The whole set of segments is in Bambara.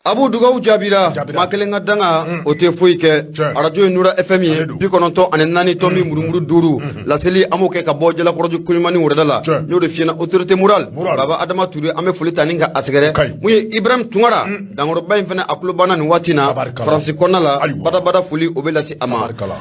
Abu, dugawu jaabira. Jaabira. Maa kelen ka danga o tɛ foyi kɛ. Arajo ye Nura FM ye, 94 tomi murumuru 5. Laseli, an b'o kɛ ka bɔ Jalakɔrɔji koɲumanni wɛrɛda la. N'o de fiyɛna, autorité morale Morale. Baba Adama Ture, an bɛ foli ta ni ka a sɛgɛrɛ. Kayi. Mun ye Ibrahim Tunkara dankɔrɔba in fana, a tulo banna nin waati na. Tabarikala. Faransi kɔnɔna la. Badabada foli, o bɛ lase a ma. Tabarikala.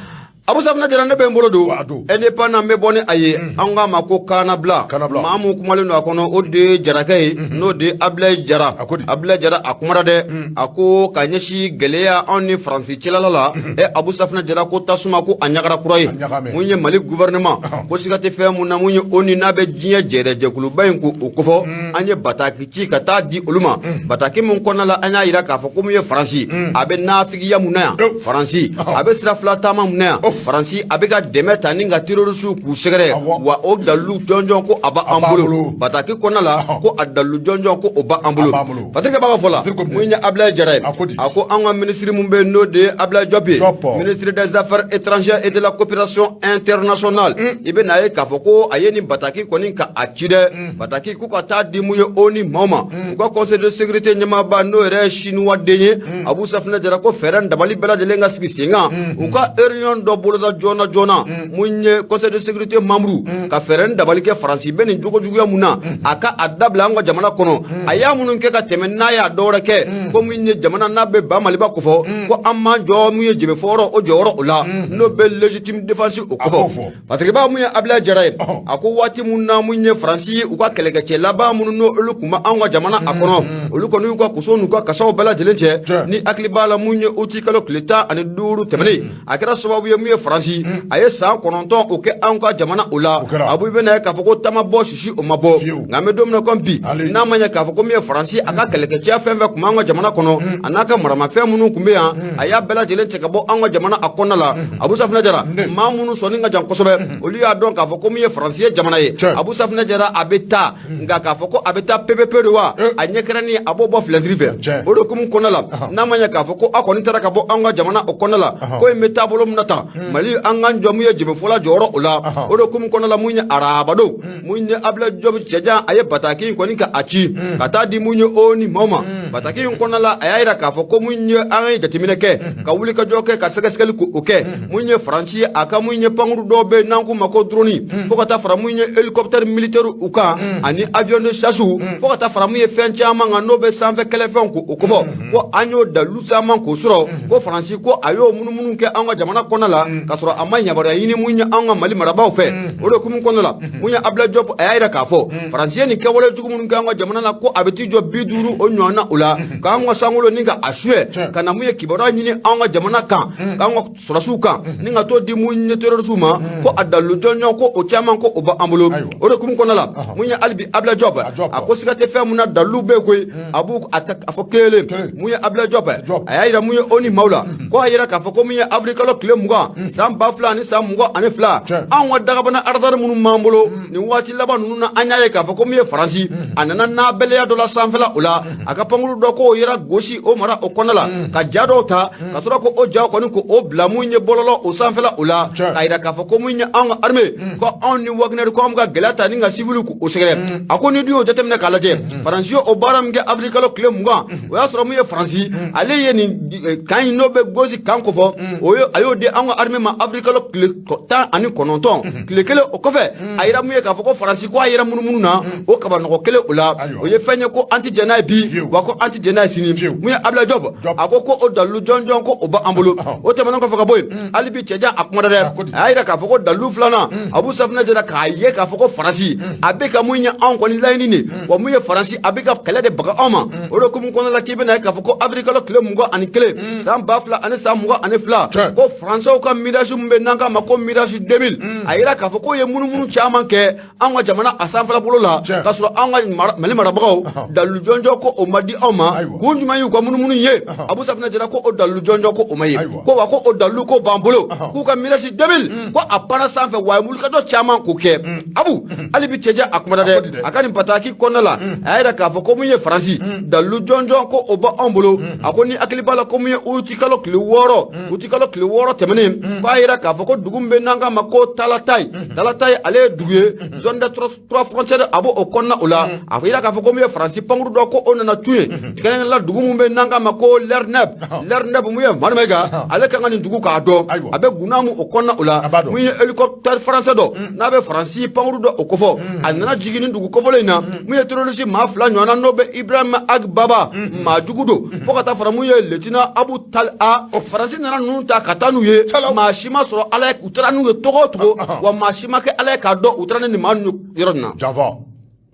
Abu Safinɛ Jara, ne bɛ n bolo don Wa, a don. Indépendant, n bɛ bɔ ni a ye. An k'a ma ko Kanabila. Kanabila. Maa mun kumalen don a kɔnɔ, o de ye Jarakɛ ye, n'o de ye Abilayi Jara. A ko di? Abilayi Jara, a kumara dɛ. A ko ka ɲɛsin gɛlɛya anw ni Faransi cɛlala la. Abu Safinɛ Jara ko tasuma ko a ɲagara kura ye. A ɲagamɛ. Mun ye Mali gouvernement ko siga tɛ fɛn mun na, mun ye ONU n'a bɛ diɲɛ jɛrɛjɛkuluba in ko o kofɔ, an ye bataki ci ka taa di olu ma. Bataki mun kɔnɔna la, an y'a yira k'a fɔ ko mun ye Faransi, a bɛ nafigiya mun na yan. Faransi, a bɛ sira fila taama mun na yan. Faransi, a bɛ ka dɛmɛ ta ni ka terroristew k'u sɛgɛrɛ. Wa o dalilu jɔnjɔn ko a b'an A b'an bolo. bolo. Bataki kɔnɔna la, ko a dalilu jɔnjɔn ko o b'an bolo. A b'an bolo. Patrick b'a ka fɔ la, Patrick ko mun ye Abilaye Jara ye? A ko di? A ko an ka ministre mun bɛ yen, n'o de ye Abilaye Diop ye, Diop. ministre des Affaires étrangères et de la Coopération internationale, i bɛ n'a ye k'a fɔ ko a ye nin bataki kɔni ka a ci dɛ. Bataki ko ka taa di mun ye ONU maaw ma, u ka Conseil de sécurité ɲɛmaaba, n'o yɛrɛ ye Chinois den ye. Abu Safinɛ Jara ko fɛɛrɛ ni dabali bɛɛ lajɛlen ka sigi sen kan, u ka réunion dɔ boloda joona joona, mun ye Conseil de sécurité membre ka fɛɛrɛ ni dabali kɛ. Faransi bɛ nin jogo juguya mun na, a ka a dabila an ka jamana kɔnɔ. A y'a minnu kɛ ka tɛmɛ, n'a y'a dɔwɛrɛ kɛ, ko mun ye jamana n'a bɛ ba Maliba kɔfɔ, ko an m'an jɔ mun ye jɛmɛfɔyɔrɔ o jɔyɔrɔ o la, n'o bɛ légitime défense o A k'o kɔfɔ. fɔ. Patrick ba, mun ye Abilaye Jara ye? A ko waati mun na mun ye Faransi, u ka kɛlɛkɛcɛ laban minnu n'o olu tun bɛ anw ka jamana a kɔnɔ, olu kɔni y'u ka koso n'u ka kasaw bɛɛ lajɛlen cɛ. Ni hakili b'a la, mun ye uti kalo tile 15 tɛmɛnen, a kɛra sababu ye mun ye Faransi, a ye san 9 o kɛ anw ka jamana o la. O kɛra. Abu, bɛna ye k'a fɔ ko tama bɔ sisi o ma bɔ. Fiyewu. Nka an bɛ don min na komi bi, Ale. n'a ma ɲɛ k'a fɔ ko min ye Faransi, a ka kɛlɛkɛcɛya fɛn fɛn tun b'an ka jamana kɔnɔ, a n'a ka maramafɛn minnu tun bɛ yan, a y'a bɛɛ lajɛlen cɛ ka bɔ an ka jamana a kɔnɔna la. Abu Safinɛ Jara, maa minnu sɔnni ka jan kosɛbɛ, olu y'a dɔn k'a fɔ ko min ye Faransi ye jamana ye. Abu Safinɛ Jara, a bɛ taa, nka k'a fɔ ko a bɛ taa pepepe de wa, a ɲɛkɛrɛnni a b'o bɔ filɛtiri fɛ. O de hukumu kɔnɔna la, n'a ma ɲɛ k'a fɔ ko aw kɔni taara ka bɔ an ka jamana o kɔnɔna la, ko in bɛ taabolo min na tan, Mali an k'an jɔ mun ye jɛmɛfɔla jɔyɔrɔ o la. O de hukumu kɔnɔna la, mun ye arabadon, mun ye Abilaye Diop cɛjan, a ye bataki in kɔni ka a ci ka taa di mun ye ONU maaw ma. Bataki in kɔnɔna la, a y'a yira k'a fɔ ko mun ye an ye jateminɛ kɛ, ka wuli ka jɔ kɛ, ka sɛgɛsɛgɛli ko o kɛ, mun ye Faransi, a ka mun ye pankuru dɔw bɛ yen n'an k'u ma ko drone, fo ka taa fara mun ye hélicoptère militaire u kan ani avion de chasse, fo ka taa fara mun ye fɛn caman kan n'o bɛ sanfɛ kɛlɛfɛnw ko o kofɔ, ko an y'o dalilu caman k'o sɔrɔ, ko Faransi ko a y'o munumunu kɛ an ka jamana kɔnɔna la k'a sɔrɔ a ma yamaruya ɲini mun ye an ka Mali marabaaw fɛ. O de hukumu kɔnɔna la, mun ye Abilaye Diop, a y'a yira k'a fɔ Faransi ye nin kɛwale jugu minnu kɛ an ka jamana la, ko a bɛ t'i jɔ 50 o ɲɔgɔnna o la, k'an ka sankolo ni ka a suyɛ ka na mun ye kibaruya ɲini an ka jamana kan, k'an ka sɔrɔsiw kan ni ka t'o di mun ye terrorisiw ma, ko a dalilu jɔnjɔn ko o caman ko o b'an bolo. O de hukumu kɔnɔna la, mun ye hali bi Abilaye Diop, a ko siga tɛ fɛn mun na, dalilu bɛ yen koyi. A b'u a ta a fɔ kelen. Mun ye Abilaye Diop, a y'a yira mun ye ONU maaw la, ko a yira k'a fɔ ko mun ye avril kalo tile 20 san 2022, anw ka dagabana radar minnu b'an bolo nin waati laban ninnu na, an y'a ye k'a fɔ ko mun ye Faransi, a nana n'a bɛlɛya dɔ la sanfɛla o la, a ka pankuru dɔ k'o yera gosi o mara o kɔnɔna la, ka ja dɔw ta ka sɔrɔ ko o ja kɔni ko o bila mun ye bɔlɔlɔ o sanfɛla o la, k'a yira k'a fɔ ko mun ye anw ka armée, ko anw ni Wagner, ko an bɛ ka gɛlɛya ta ni ka civil k'o sɛgɛrɛ. A ko ni dun y'o jateminɛ k'a lajɛ, Faransi ye o baara min kɛ avril kalo tile 20, o y'a sɔrɔ mun ye Faransi, ale ye nin kan in n'o bɛ gosi kan kofɔ, o ye a y'o di anw ka armée ma avril kalo tile 19, tile kelen o kɔfɛ. A yira mun ye k'a fɔ ko Faransi ko a yɛrɛ munumunu na o kabanɔgɔ kelen o la, o ye fɛn ye ko an ti jɛn n'a ye bi, wa ko an ti jɛn n'a ye sini. Mun ye Abilaye Diop, a ko ko o dalilu jɔnjɔn ko o b'an bolo. O tɛmɛnen kɔfɛ ka bɔ yen, hali bi cɛjan a kumada dɛ. A y'a yira k'a fɔ ko dalilu filanan, Abu Safinɛ Jara k'a ye k'a fɔ ko Faransi, a bɛ ka mun ye anw kɔni laɲini de wa, mun ye Faransi, a bɛ ka kɛlɛ de baga anw ma. O de hukumu kɔnɔna la, k'i bɛna ye k'a fɔ ko avril kalo tile 21 san 2022, ko Faransɛw ka Mirage min bɛ n'an k'a ma ko Mirage 2000, a yira k'a fɔ k'o ye munumunu caman kɛ an ka jamana a sanfɛla bolo la, k'a sɔrɔ an ka Mali marabagaw, dalilu jɔnjɔn ko o ma di anw ma. Kun jumɛn y'u ka munumunu ye? Abu Safinɛ Jara ko o dalilu jɔnjɔn ko o ma ye, ko wa ko o dalilu ko b'an bolo, k'u ka Mirage 2000 ko a panna sanfɛ, wa a ye wulikajɔ caman k'o kɛ. Abu, hali bi cɛjɛ a kumada dɛ. A ka nin bataki kɔnɔna la, a y'a yira k'a fɔ ko mun ye Faransi, dalilu jɔnjɔn ko o b'anw bolo. A ko ni hakili b'a la, ko mun ye uti kalo tile 6, uti kalo tile 6 tɛmɛnen, k'a yira k'a fɔ ko dugu min bɛ n'an k'a ma ko Talatayi, Talatayi ale ye dugu ye zone Zone des trois frontières, a b'o o kɔnɔna o la. A yira k'a fɔ ko min ye Faransi pankuru dɔ, ko o nana cun yen, kɛrɛnkɛrɛnnenya la dugu min bɛ n'an k'a ma ko Lerneb. Lerneb, mun ye Madu Mayiga, ale kan ka nin dugu k'a dɔn. A bɛ Gunamu o kɔnɔna o la. Mun ye hélicoptère français dɔ, n'a bɛ Faransi pankuru dɔ o kofɔ, a nana jigin nin dugu kofɔlen in na. Mun ye terroriste maa 2 ɲɔgɔnna, n'o bɛ Ibrahim Ag Baba, maa jugu don, fo ka taa fara mun ye lieutenant Abu Tal A. Faransi nana ninnu ta ka taa n'u ye, maa si ma sɔrɔ Ala ye u taara n'u ye togo o togo, wa maa si ma kɛ Ala ye k'a dɔn u taara ni nin maa ninnu ye yɔrɔ nin na. Janfa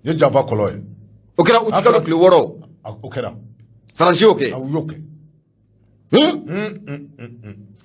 ye janfa kɔlɔ ye. O kɛra utikalo tile 6. O kɛra. Faransi y'o kɛ. U y'o kɛ.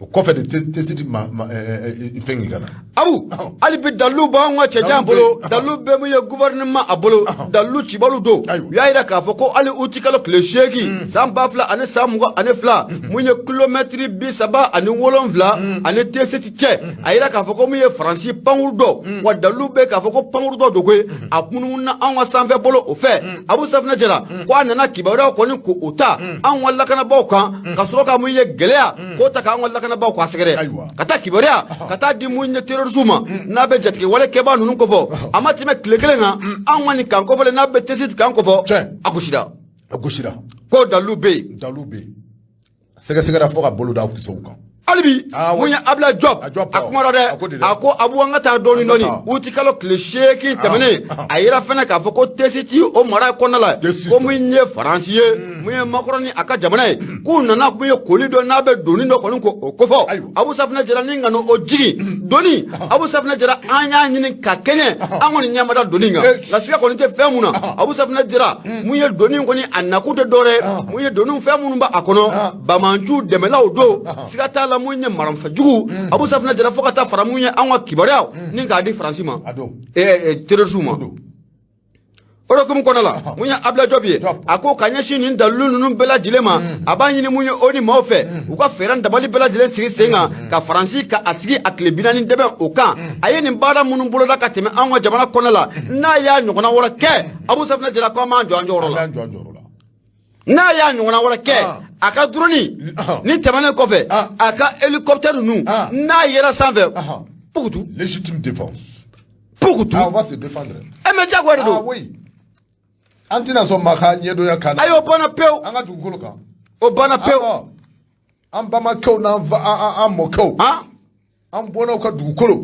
O kɔfɛ de Tessit ma fɛn ka na. Abu, hali bi dalilu b'an ka cɛjan bolo, dalilu bɛ mun ye gouvernement a bolo, dalilu cibalu don. U y'a yira k'a fɔ ko hali utikalo tile 8 san 2022, mun ye kilomɛtiri 37 ani Tessit cɛ, a yira k'a fɔ ko mun ye Faransi pankuru dɔ, wa dalilu bɛ k'a fɔ ko pankuru dɔ don koyi, a munumuna anw ka sanfɛ bolo o fɛ. Abu Safinɛ Jara ko a nana kibaruya kɔni ko o ta anw ka lakanabaaw kan, ka sɔrɔ ka mun ye gɛlɛya k'o ta k'an ka lakanabaaw k'a sɛgɛrɛ, ka taa kibaruya ka taa di mun ye terroriste ma, n'a bɛ jatigɛ wale kɛbaa ninnu kofɔ. A ma tɛmɛ tile kelen kan, anw ka nin kan kofɔlen, n'a bɛ Tessit kan kofɔ, a gosira. A gosira. Ko dalilu bɛ yen. Dalilu bɛ yen, sɛgɛsɛgɛra fo ka bolo da kisɛw kan. Hali bi, mun ye Ablaye Diop, a kumara dɛ. A ko Abu, an ka taa dɔɔni dɔɔni. Uti kalo tile 8 tɛmɛnen, a yira fɛnɛ k'a fɔ ko Tessit o mara kɔnɔna la, ko mun ye Faransi ye, mun ye Macron ni a ka jamana ye, k'u nana mun ye koli dɔ, n'a bɛ doni dɔ kɔni ko o kofɔ. Abu Safinɛ Jara ni ka o jigin doni. Abu Safinɛ Jara, an y'a ɲini ka kɛɲɛ, an kɔni ɲɛ ma da doni kan, nka siga kɔni tɛ fɛn mun na. Abu Safinɛ Jara, mun ye doni kɔni a nakun tɛ dɔwɛrɛ, mun ye doni fɛn minnu b'a kɔnɔ, banbaanciw dɛmɛlaw don, siga t'a la mun ye marifa jugu. Abu Safinɛ Jara, fo ka taa fara mun ye an ka kibaruyaw ni k'a di Faransi ma, terroriste ma. O de hukumu kɔnɔ la, mun ye Ablaye Diop ye, a ko ka ɲɛsin nin dalilu ninnu bɛɛ lajɛlen ma, a b'a ɲini mun ye ONU maaw fɛ, u ka fɛɛrɛ dabali bɛɛ lajɛlen sigi sen kan ka Faransi ka a sigi a tile 40 dɛmɛ o kan. A ye nin baara minnu boloda ka tɛmɛ anw ka jamana kɔnɔ la, n'a y'a ɲɔgɔnna wɛrɛ kɛ, Abu Safinɛ Jara ko an b'an jɔ an jɔyɔrɔ la. N'a y'a ɲɔgɔnna wɛrɛ kɛ, a ka drone ni tɛmɛnen kɔfɛ, a ka hélicoptère ninnu, n'a yera sanfɛ, pugutu. Légitime défense. Pugutu. Ah, on va se défendre. E mais diyagoya de don. Ah oui, an tɛna sɔn maa ka ɲɛdɔnya kan na. Ayi, o banna pewu. An ka dugukolo kan. O banna pewu. An balimakɛw n'an an mɔkɛw, an bɔnnaw ka dugukolo,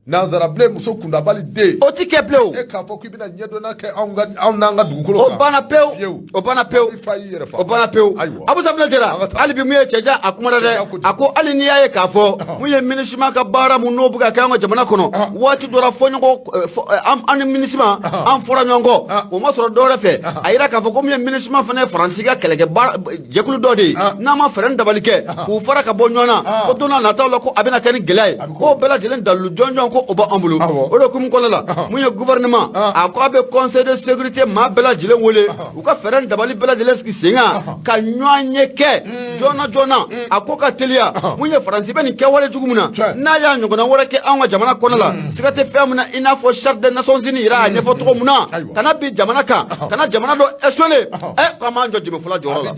nanzarabilen muso kundabali den. O ti kɛ bilen o. E k'a fɔ k'i bɛna ɲɛdɔnna kɛ anw ka anw n'an ka dugukolo kan. O banna pewu, o banna pewu. I fa y'i yɛrɛ fa. O banna pewu. Ayiwa. Abu Safinɛ Jara, hali bi mun ye cɛjan, a kumana dɛ. A ko hali n'i y'a ye k'a fɔ mun ye MINUSMA ka baara mun n'o bɛ ka kɛ an ka jamana kɔnɔ, waati dɔ la fɔ ɲɔgɔn an ni MINUSMA an fɔra ɲɔgɔn kɔ, o ma sɔrɔ dɔwɛrɛ fɛ. A yira k'a fɔ ko mun ye MINUSMA fana ye Faransi ka kɛlɛkɛ baara jɛkulu dɔ de ye, n'an ma fɛɛrɛ ni dabali kɛ k'u fara ka bɔ ɲɔgɔn na, ko don n'a nataw la ko a bɛna kɛ ni gɛlɛya ye, k'o bɛɛ lajɛlen dalilu jɔnjɔn ko o b'an bolo. O de hukumu kɔnɔna la, mun ye gouvernement, a ko a bɛ conseil de sécurité maa bɛɛ lajɛlen wele, u ka fɛɛrɛ ni dabali bɛɛ lajɛlen sigi sen kan ka ɲɔgɔn ye kɛ joona joona. A ko ka teliya. Mun ye Faransi bɛ nin kɛwale jugu min na, n'a y'a ɲɔgɔnna wɛrɛ kɛ anw ka jamana kɔnɔ la, siga tɛ fɛn min na, i n'a fɔ charte des Nations Unies yɛrɛ y'a ɲɛfɔ cogo min na, kana bin jamana kan, kana jamana dɔ isolé, ɛ k'an b'an jɔ jɛmɛfɔla jɔyɔrɔ la.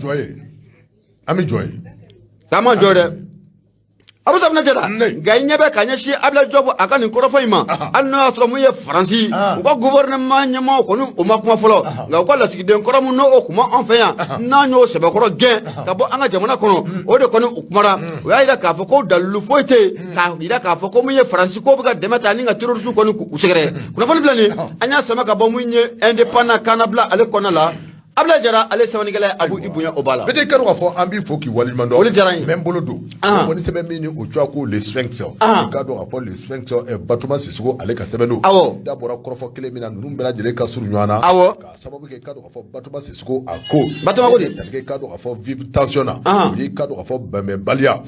An bɛ jɔ yen. K'an b'an jɔ dɛ. Abu Safinɛ Jara, nka i ɲɛ bɛ ka ɲɛsin Ablaye Diop a ka nin kɔrɔfɔ in ma, hali n'o y'a sɔrɔ mun ye Faransi u ka gouvernement ɲɛmaaw kɔni o ma kuma fɔlɔ, nka u ka lasigiden kɔrɔ mun n'o o kuma an fɛ yan, n'an y'o sɛbɛkɔrɔ gɛn ka bɔ an ka jamana kɔnɔ, o de kɔni u kumara. O y'a yira k'a fɔ ko dalilu foyi tɛ yen k'a yira k'a fɔ ko mun ye Faransi ko bɛ ka dɛmɛ ta ni ka terroriste kɔni k'u sɛgɛrɛ. Kunnafoni filɛ nin, an y'a sama ka bɔ mun ye Indépendant kannabila ale kɔnɔna la. Ablaye Jara, ale sɛbɛnnikɛla ye. Abu, i bonya o b'a la. Bɛɛ k'a dɔn k'a fɔ an b'i fo k'i waleɲuman dɔn. O de diyara n ye. N bɛ n bolo don. O ni sɛbɛn min ni o tɔgɔ ko Le Sphinx. I k'a dɔn k'a fɔ Le Sphinx, Batoma Sisoko ale ka sɛbɛn don. Da bɔra kɔrɔfɔ kelen min na, ninnu bɛɛ lajɛlen ka surun ɲɔgɔn na. K'a sababu kɛ, i k'a dɔn k'a fɔ Batoma Sisoko a ko. Batoma ko di? I k'a dɔn k'a fɔ vive tension na. O ye i k'a dɔn k'a fɔ bɛnbɛnbaliya.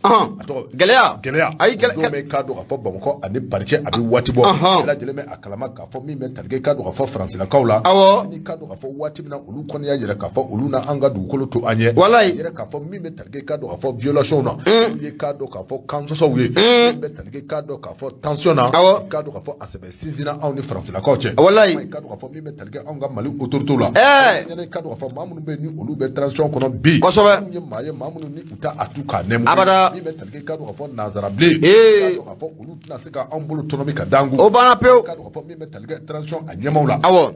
Gɛlɛya. Gɛlɛya. Ayi, gɛlɛya. Bɛ k'a dɔn k'a fɔ Bamakɔ ani Paris cɛ, a bɛ waati bɔ. Bɛɛ lajɛlen bɛ a kalama k'a fɔ min bɛ tali kɛ, k'a dɔn k'a fɔ Faransilakaw la. Ni k'a dɔn k'a fɔ waati min na olu kɔni y'a yira k'a fɔ olu na an ka dugukolo to an ɲɛ. Walayi. Yɛrɛ k'a fɔ min bɛ tali kɛ, k'a dɔn k'a fɔ violation na. Olu ye k'a dɔn k'a fɔ kan sɔsɔw ye. Min bɛ tali kɛ, k'a dɔn k'a fɔ tension na. K'a dɔn k'a fɔ a sɛbɛ sinsinna anw ni Faransilakaw cɛ. Walayi. K'a dɔn k'a fɔ min bɛ tali kɛ anw ka Mali autorités la. K'a dɔn k'a fɔ maa minnu bɛ yen ni olu bɛ transition kɔnɔ bi. Minnu ye maa ye, maa minnu ni u t'a a tu k'a nɛmu. Abada. Abada. Min bɛ tali kɛ, i k'a dɔn k'a fɔ nanzara bilen, Ee. i k'a dɔn k'a fɔ olu tɛna se ka anw bolo tɔnɔmi ka d'an kun. O banna pewu. I k'a dɔn k'a fɔ min bɛ tali kɛ transition a ɲɛmaaw la, Awɔ.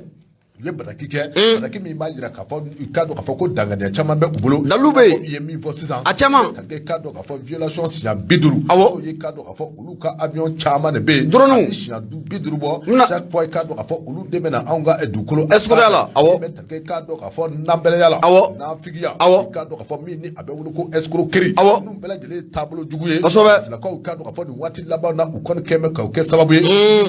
U ye bataki kɛ, bataki min b'a jira k'a fɔ, i k'a dɔn k'a fɔ ko danganiya caman bɛ u bolo. Dalilu bɛ yen. I ye min fɔ sisan, A caman. Ka kɛ, i k'a dɔn k'a fɔ violation siɲɛ 50. Awɔ. Dɔw ye, i k'a dɔn k'a fɔ olu ka avion caman de bɛ yen. Drone. A bɛ siɲɛ 50 bɔ. Chaque fois, i k'a dɔn k'a fɔ olu de bɛ na anw ka dugukolo Escroquerie la, awɔ. Min bɛ tali kɛ, i k'a dɔn k'a fɔ nanbɛlɛya la. Awɔ. Nafigiya. Awɔ. I k'a dɔn k'a fɔ min ni a bɛ wele ko escroquerie. Awɔ. Ninnu bɛɛ lajɛlen ye taabolo jugu ye. Kosɛbɛ. Silakaw, i k'a dɔn k'a fɔ nin waati laban na, u kɔni kɛn bɛ k'o kɛ sababu ye.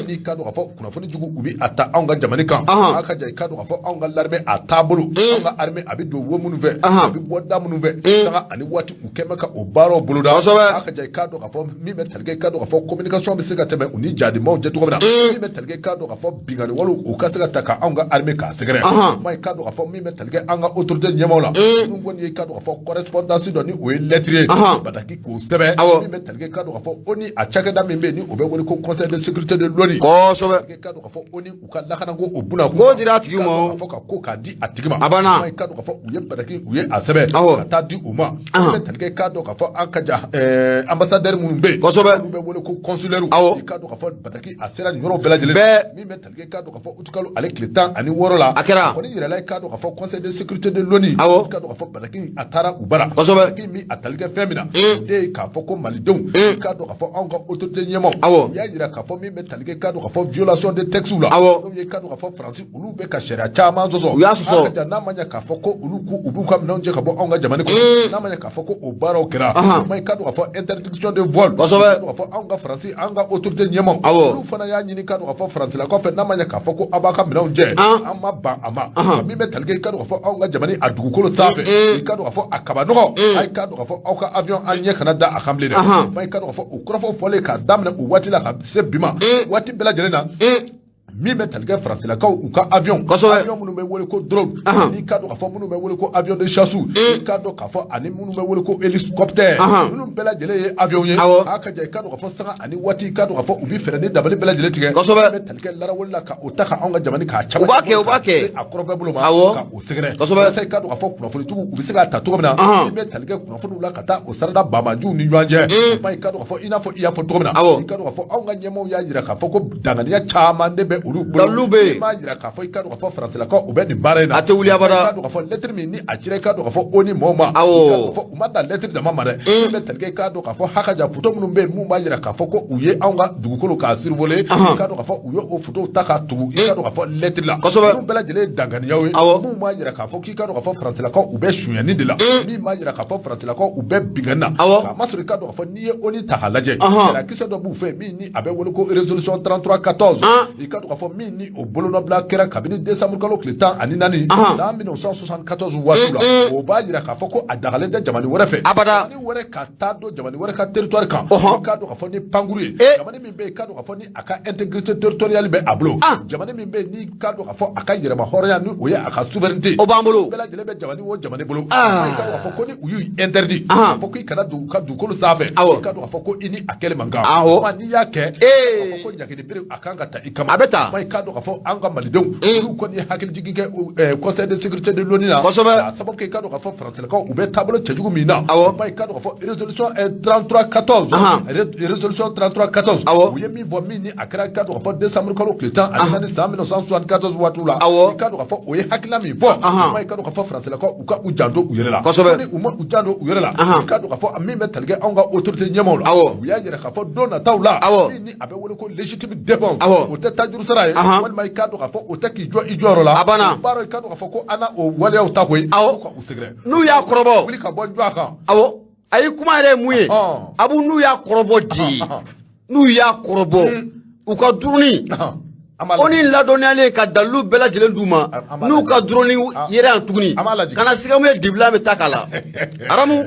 N'i k'a dɔn k'a fɔ kunnafoni jugu, u bɛ a ta anw ka jamana kan. A ka ja, i k'a dɔn k'a fɔ anw ka l'armée a taabolo, anw ka armée a bɛ don wo minnu fɛ, a bɛ bɔ da minnu fɛ, sanga ani waati, u kɛn bɛ ka o baaraw boloda. Kosɛbɛ. A ka ja, i k'a dɔn k'a fɔ min bɛ tali kɛ, i k'a dɔn k'a fɔ communication bɛ se ka tɛmɛ u ni jadimaw cɛ cogo min na, min bɛ tali kɛ, i k'a dɔn k'a fɔ binkanni walew, u ka se ka ta ka anw ka armée k'a sɛgɛrɛ. Ma i k'a dɔn k'a fɔ min bɛ tali kɛ an ka autorité ɲɛmaaw la, minnu kɔni ye, i k'a dɔn k'a fɔ correspondance dɔ ni o ye lettre ye, bataki k'o sɛbɛn, min bɛ tali kɛ, i k'a dɔn k'a fɔ ONU a cakɛda min bɛ yen ni o bɛ wele ko Conseil de sécurité de l'ONU, i k'a dɔn k'a fɔ ONU u ka lakanako o buna Ko dira a tigi ma. K'a fɔ ka ko k'a di a tigi ma. A banna. I k'a dɔn k'a fɔ u ye bataki, u ye a sɛbɛn ka taa di u ma. I bɛ tali kɛ, i k'a dɔn k'a fɔ an ka ja ambassadeur minnu bɛ yen, olu bɛ wele ko consulaire, i k'a dɔn k'a fɔ bataki a sera nin yɔrɔ bɛɛ lajɛlen. Bɛɛ. Min bɛ tali kɛ, i k'a dɔn k'a fɔ utikalo ale tile 16 la, A kɛra. kɔni yirala, i k'a dɔn k'a fɔ Conseil de sécurité de l'ONU, i k'a dɔn k'a fɔ bataki a taara u bara. Bataki min a tali kɛ fɛn min na, o de ye k'a fɔ ko malidenw, i k'a dɔn k'a fɔ anw ka autorité ɲɛmaaw, u y'a jira k'a fɔ min bɛ tali kɛ, i k'a dɔn k'a fɔ violation de texte la, n'o ye, i k'a dɔn k'a fɔ Faransi olu bɛ ka sariya caman sɔsɔ. U y'a sɔsɔ. An ka ja, n'a ma ɲɛ k'a fɔ ko olu k'u u b'u ka minɛnw cɛ ka bɔ anw ka jamana kɔnɔ, n'a ma ɲɛ k'a fɔ ko o baaraw kɛra, ma i k'a dɔn k'a fɔ interdiction de vol, i k'a dɔn k'a fɔ anw ka Faransi, an ka autorité ɲɛmaaw, olu fana y'a ɲini, k'a dɔn k'a fɔ Faransilakaw fɛ, n'a ma ɲɛ k'a fɔ ko aw b'a ka minɛnw jɛ, an ma ban a ma. Nka min bɛ tali kɛ, i k'a dɔn k'a fɔ anw ka jamana a dugukolo sanfɛ, i k'a dɔn k'a fɔ a kabanɔgɔ, a i k'a dɔn k'a fɔ aw ka avion an ɲɛ kana da a kan bilen dɛ. Ma i k'a dɔn k'a fɔ o kɔrɔfɔ fɔlen k'a daminɛ o waati la ka se bi ma, waati bɛɛ lajɛlen na, min bɛ tali kɛ faransilakaw u ka avion, avion minnu bɛ wele ko drone, n'i k'a dɔn k'a fɔ minnu bɛ wele ko avion de chasse, i k'a dɔn k'a fɔ ani minnu bɛ wele ko hélicoptère, ninnu bɛɛ lajɛlen ye avion ye. A ka ja, i k'a dɔn k'a fɔ sanga ani waati, i k'a dɔn k'a fɔ u bɛ fɛɛrɛ ni dabali bɛɛ lajɛlen tigɛ. Min bɛ tali kɛ larawuli la ka o ta ka anw ka jamana k'a caman U b'a kɛ, u b'a kɛ. se a kɔrɔfɛ bolo ma, ka o sɛgɛrɛ. Walasa i k'a dɔn k'a fɔ kunnafonitigiw u bɛ se k'a ta cogo min na, min bɛ tali kɛ kunnafoniw la ka taa o sarada banbaanciw ni ɲɔgɔn cɛ. Ma i k'a dɔn k'a fɔ i n'a fɔ i y'a fɔ cogo min na, i k'a dɔn k'a fɔ anw ka ɲɛmaaw y'a jira k'a fɔ ko danganiya caman de bɛ olu bolo. Dalilu bɛ yen. Min b'a jira k'a fɔ, i k'a dɔn k'a fɔ faransilakaw u bɛ nin baara in na. A tɛ wuli abada. I k'a dɔn k'a fɔ lettre min ni a cira, i k'a dɔn k'a fɔ ONU mɔɔw ma, i k'a dɔn k'a fɔ u ma dan lettre dama ma dɛ. Min bɛ tali kɛ, i k'a dɔn k'a fɔ hakaja photo minnu bɛ yen mun b'a jira k'a fɔ ko u ye anw ka dugukolo k'a survoler, i k'a dɔn k'a fɔ u ye o photo ta k'a tugu, i k'a dɔn k'a fɔ lettre la. Ninnu bɛɛ lajɛlen ye danganiyaw ye mun b'a jira k'a fɔ k'i k'a dɔn k'a fɔ faransilakaw u bɛ sonyɛni de la, min b'a jira k'a fɔ faransilakaw u bɛ binkanni na. K'a masɔrɔ i k'a dɔn k'a fɔ n'i ye ONU ta k'a lajɛ, sariya dɔ b'u fɛ min ni a bɛ wele ko résolution 33 14, i k'a dɔn k'a fɔ min ni o bolonɔbila kɛra kabini décembre kalo tile 14 san 1974 waati la, o b'a jira k'a fɔ ko a dagalen tɛ jamana wɛrɛ fɛ, Abada. jamana wɛrɛ ka taa don jamana wɛrɛ ka territoire kan, i k'a dɔn k'a fɔ ni pankuru ye, jamana min bɛ yen, i k'a dɔn k'a fɔ ni a ka intégrité territoriale bɛ a bolo, jamana min bɛ yen ni k'a dɔn k'a fɔ a ka yɛrɛma hɔrɔnya ni o ye a ka souveraineté, O b'an bolo. bɛɛ lajɛlen bɛ jamana o jamana bolo. I k'a dɔn k'a fɔ ko ni u y'u interdit k'a fɔ k'i kana don u ka dugukolo sanfɛ, i k'a dɔn k'a fɔ ko i ni a kɛli man kan. Kuma n'i y'a kɛ, k'a fɔ ko ɲagini bere a kan ka ta i kama. A bɛ ta. Kuma i k'a dɔn k'a fɔ an ka malidenw olu kɔni ye hakilijigin kɛ Conseil de sécurité de l'ONU na. K'a sababu kɛ, i k'a dɔn k'a fɔ faransilakaw u bɛ taabolo cɛjugu min na. Kuma i k'a dɔn k'a fɔ résolution 33 14, résolution 33 14, u ye min fɔ min ni a kɛra, i k'a dɔn k'a fɔ décembre kalo tile 14 san 1974 waatiw la, i k'a dɔn k'a fɔ o ye hakilina min fɔ, kuma i k'a dɔn k'a fɔ faransilakaw u ka u janto u yɛrɛ la. Ni u ma u janto u yɛrɛ la, i k'a dɔn k'a fɔ min bɛ tali kɛ anw ka autorité ɲɛmaaw la, u y'a jira k'a fɔ don nataw la, min ni a bɛ wele ko légitime défense, o tɛ tajuru sara ye, walima i k'a dɔn k'a fɔ o tɛ k'i jɔ i jɔyɔrɔ la. A banna. O baara, i k'a dɔn k'a fɔ ko an na o waleyaw ta koyi, ka u sɛgɛrɛ. N'u y'a kɔrɔbɔ. Wuli ka bɔ n jɔ a kan. Awɔ, ayi, kuma yɛrɛ ye mun ye? Abu, n'u y'a kɔrɔbɔ di, n'u y'a kɔrɔbɔ u ka drone, An b'a o ni ladɔnniyalen ka dalilu bɛɛ lajɛlen d'u ma, An b'a n'u lajɛ. ka drone yɛrɛ yan tuguni, An b'a lajɛ. ka na siga mun ye, dibila bɛ taa k'a la aramu.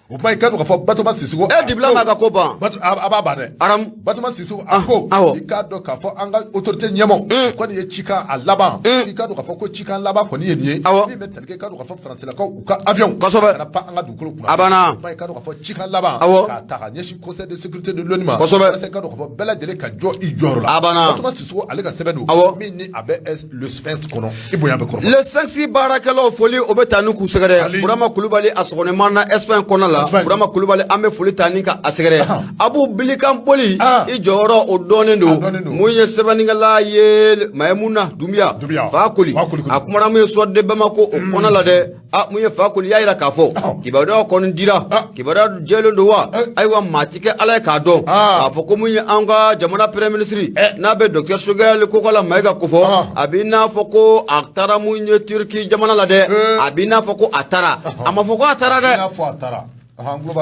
O kuma, i k'a dɔn k'a fɔ Batoma Sisoko E dibila ma ka ko ban. A b'a ban dɛ. Aramu. Batoma Sisoko a ko, i k'a dɔn k'a fɔ an ka autorité ɲɛmaaw kɔni ye cikan a laban, i k'a dɔn k'a fɔ ko cikan laban kɔni ye nin ye, min bɛ tali kɛ, i k'a dɔn k'a fɔ faransilakaw u ka avion kana pan an ka dugukolo kunna. A banna. Kuma i k'a dɔn k'a fɔ cikan laban k'a ta ka ɲɛsin Conseil de sécurité de l'ONU ma, walasa i k'a dɔn k'a fɔ bɛɛ lajɛlen ka jɔ i jɔyɔrɔ la. A banna. Batoma Sisoko ale ka sɛbɛn don, min ni a bɛ Le Sphinx kɔnɔ, i bonya bɛ kɔrɔ. Le Sphinx baarakɛlaw foli o bɛ taa n'u k'u sɛgɛrɛ. Ali. Burama Kulubali a sɔgɔnɛma na Espagne kɔnɔ la. la Burama Kulubali, an bɛ foli ta ni ka a sɛgɛrɛ. Abu Bilikan boli, i jɔyɔrɔ o dɔnnen don. Mun ye sɛbɛnnikɛla ye Mayimuna Dunbiya Fakoli, a kumana mun ye Soir de Bamako o kɔnɔ la dɛ. A mun ye Fakoli y'a jira k'a fɔ kibaruya kɔni dira, kibaruya jɛlen don wa? Ayiwa, maa ti kɛ Ala ye k'a dɔn k'a fɔ ko mun ye an ka jamana premier ministre, n'a bɛ docteur Choguel Kokala Mayiga kofɔ, a b'i n'a fɔ ko a taara mun ye Turki jamana la dɛ. A b'i n'a fɔ ko a taara, a ma fɔ ko a taara dɛ.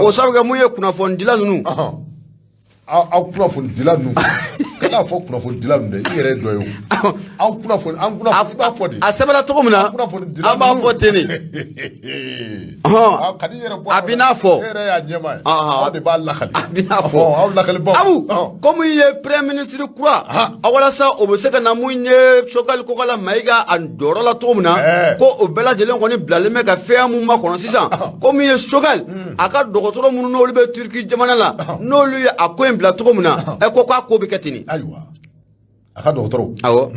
O sabu kɛ mun ye kunnafonidila ninnu Aw kunnafonidila ninnu, kana fɔ kunnafonidila ninnu dɛ, i yɛrɛ ye dɔ ye o. Aw kunnafoni, an kunnafoni, i b'a fɔ de. A sɛbɛnna cogo min na, an b'a fɔ ten de. Kan'i yɛrɛ bɔ a b'i n'a fɔ. E yɛrɛ y'a ɲɛmaa ye. Aw de b'a lakali. A b'i n'a fɔ. Aw lakalibaaw. Abu, komi i ye premier ministre kura, a walasa o bɛ se ka na mun ye Choguel Kokala Mayiga a jɔyɔrɔ la cogo min na, ko o bɛɛ lajɛlen kɔni bilalen bɛ ka fɛn mun makɔnɔ sisan, ko min ye Choguel a ka dɔgɔtɔrɔ minnu n'olu bɛ Turki jamana la, n'olu ye a ko in bila cogo min na, ɛ ko k'a ko bɛ kɛ ten de. Ayiwa, a ka dɔgɔtɔrɔw. Awɔ.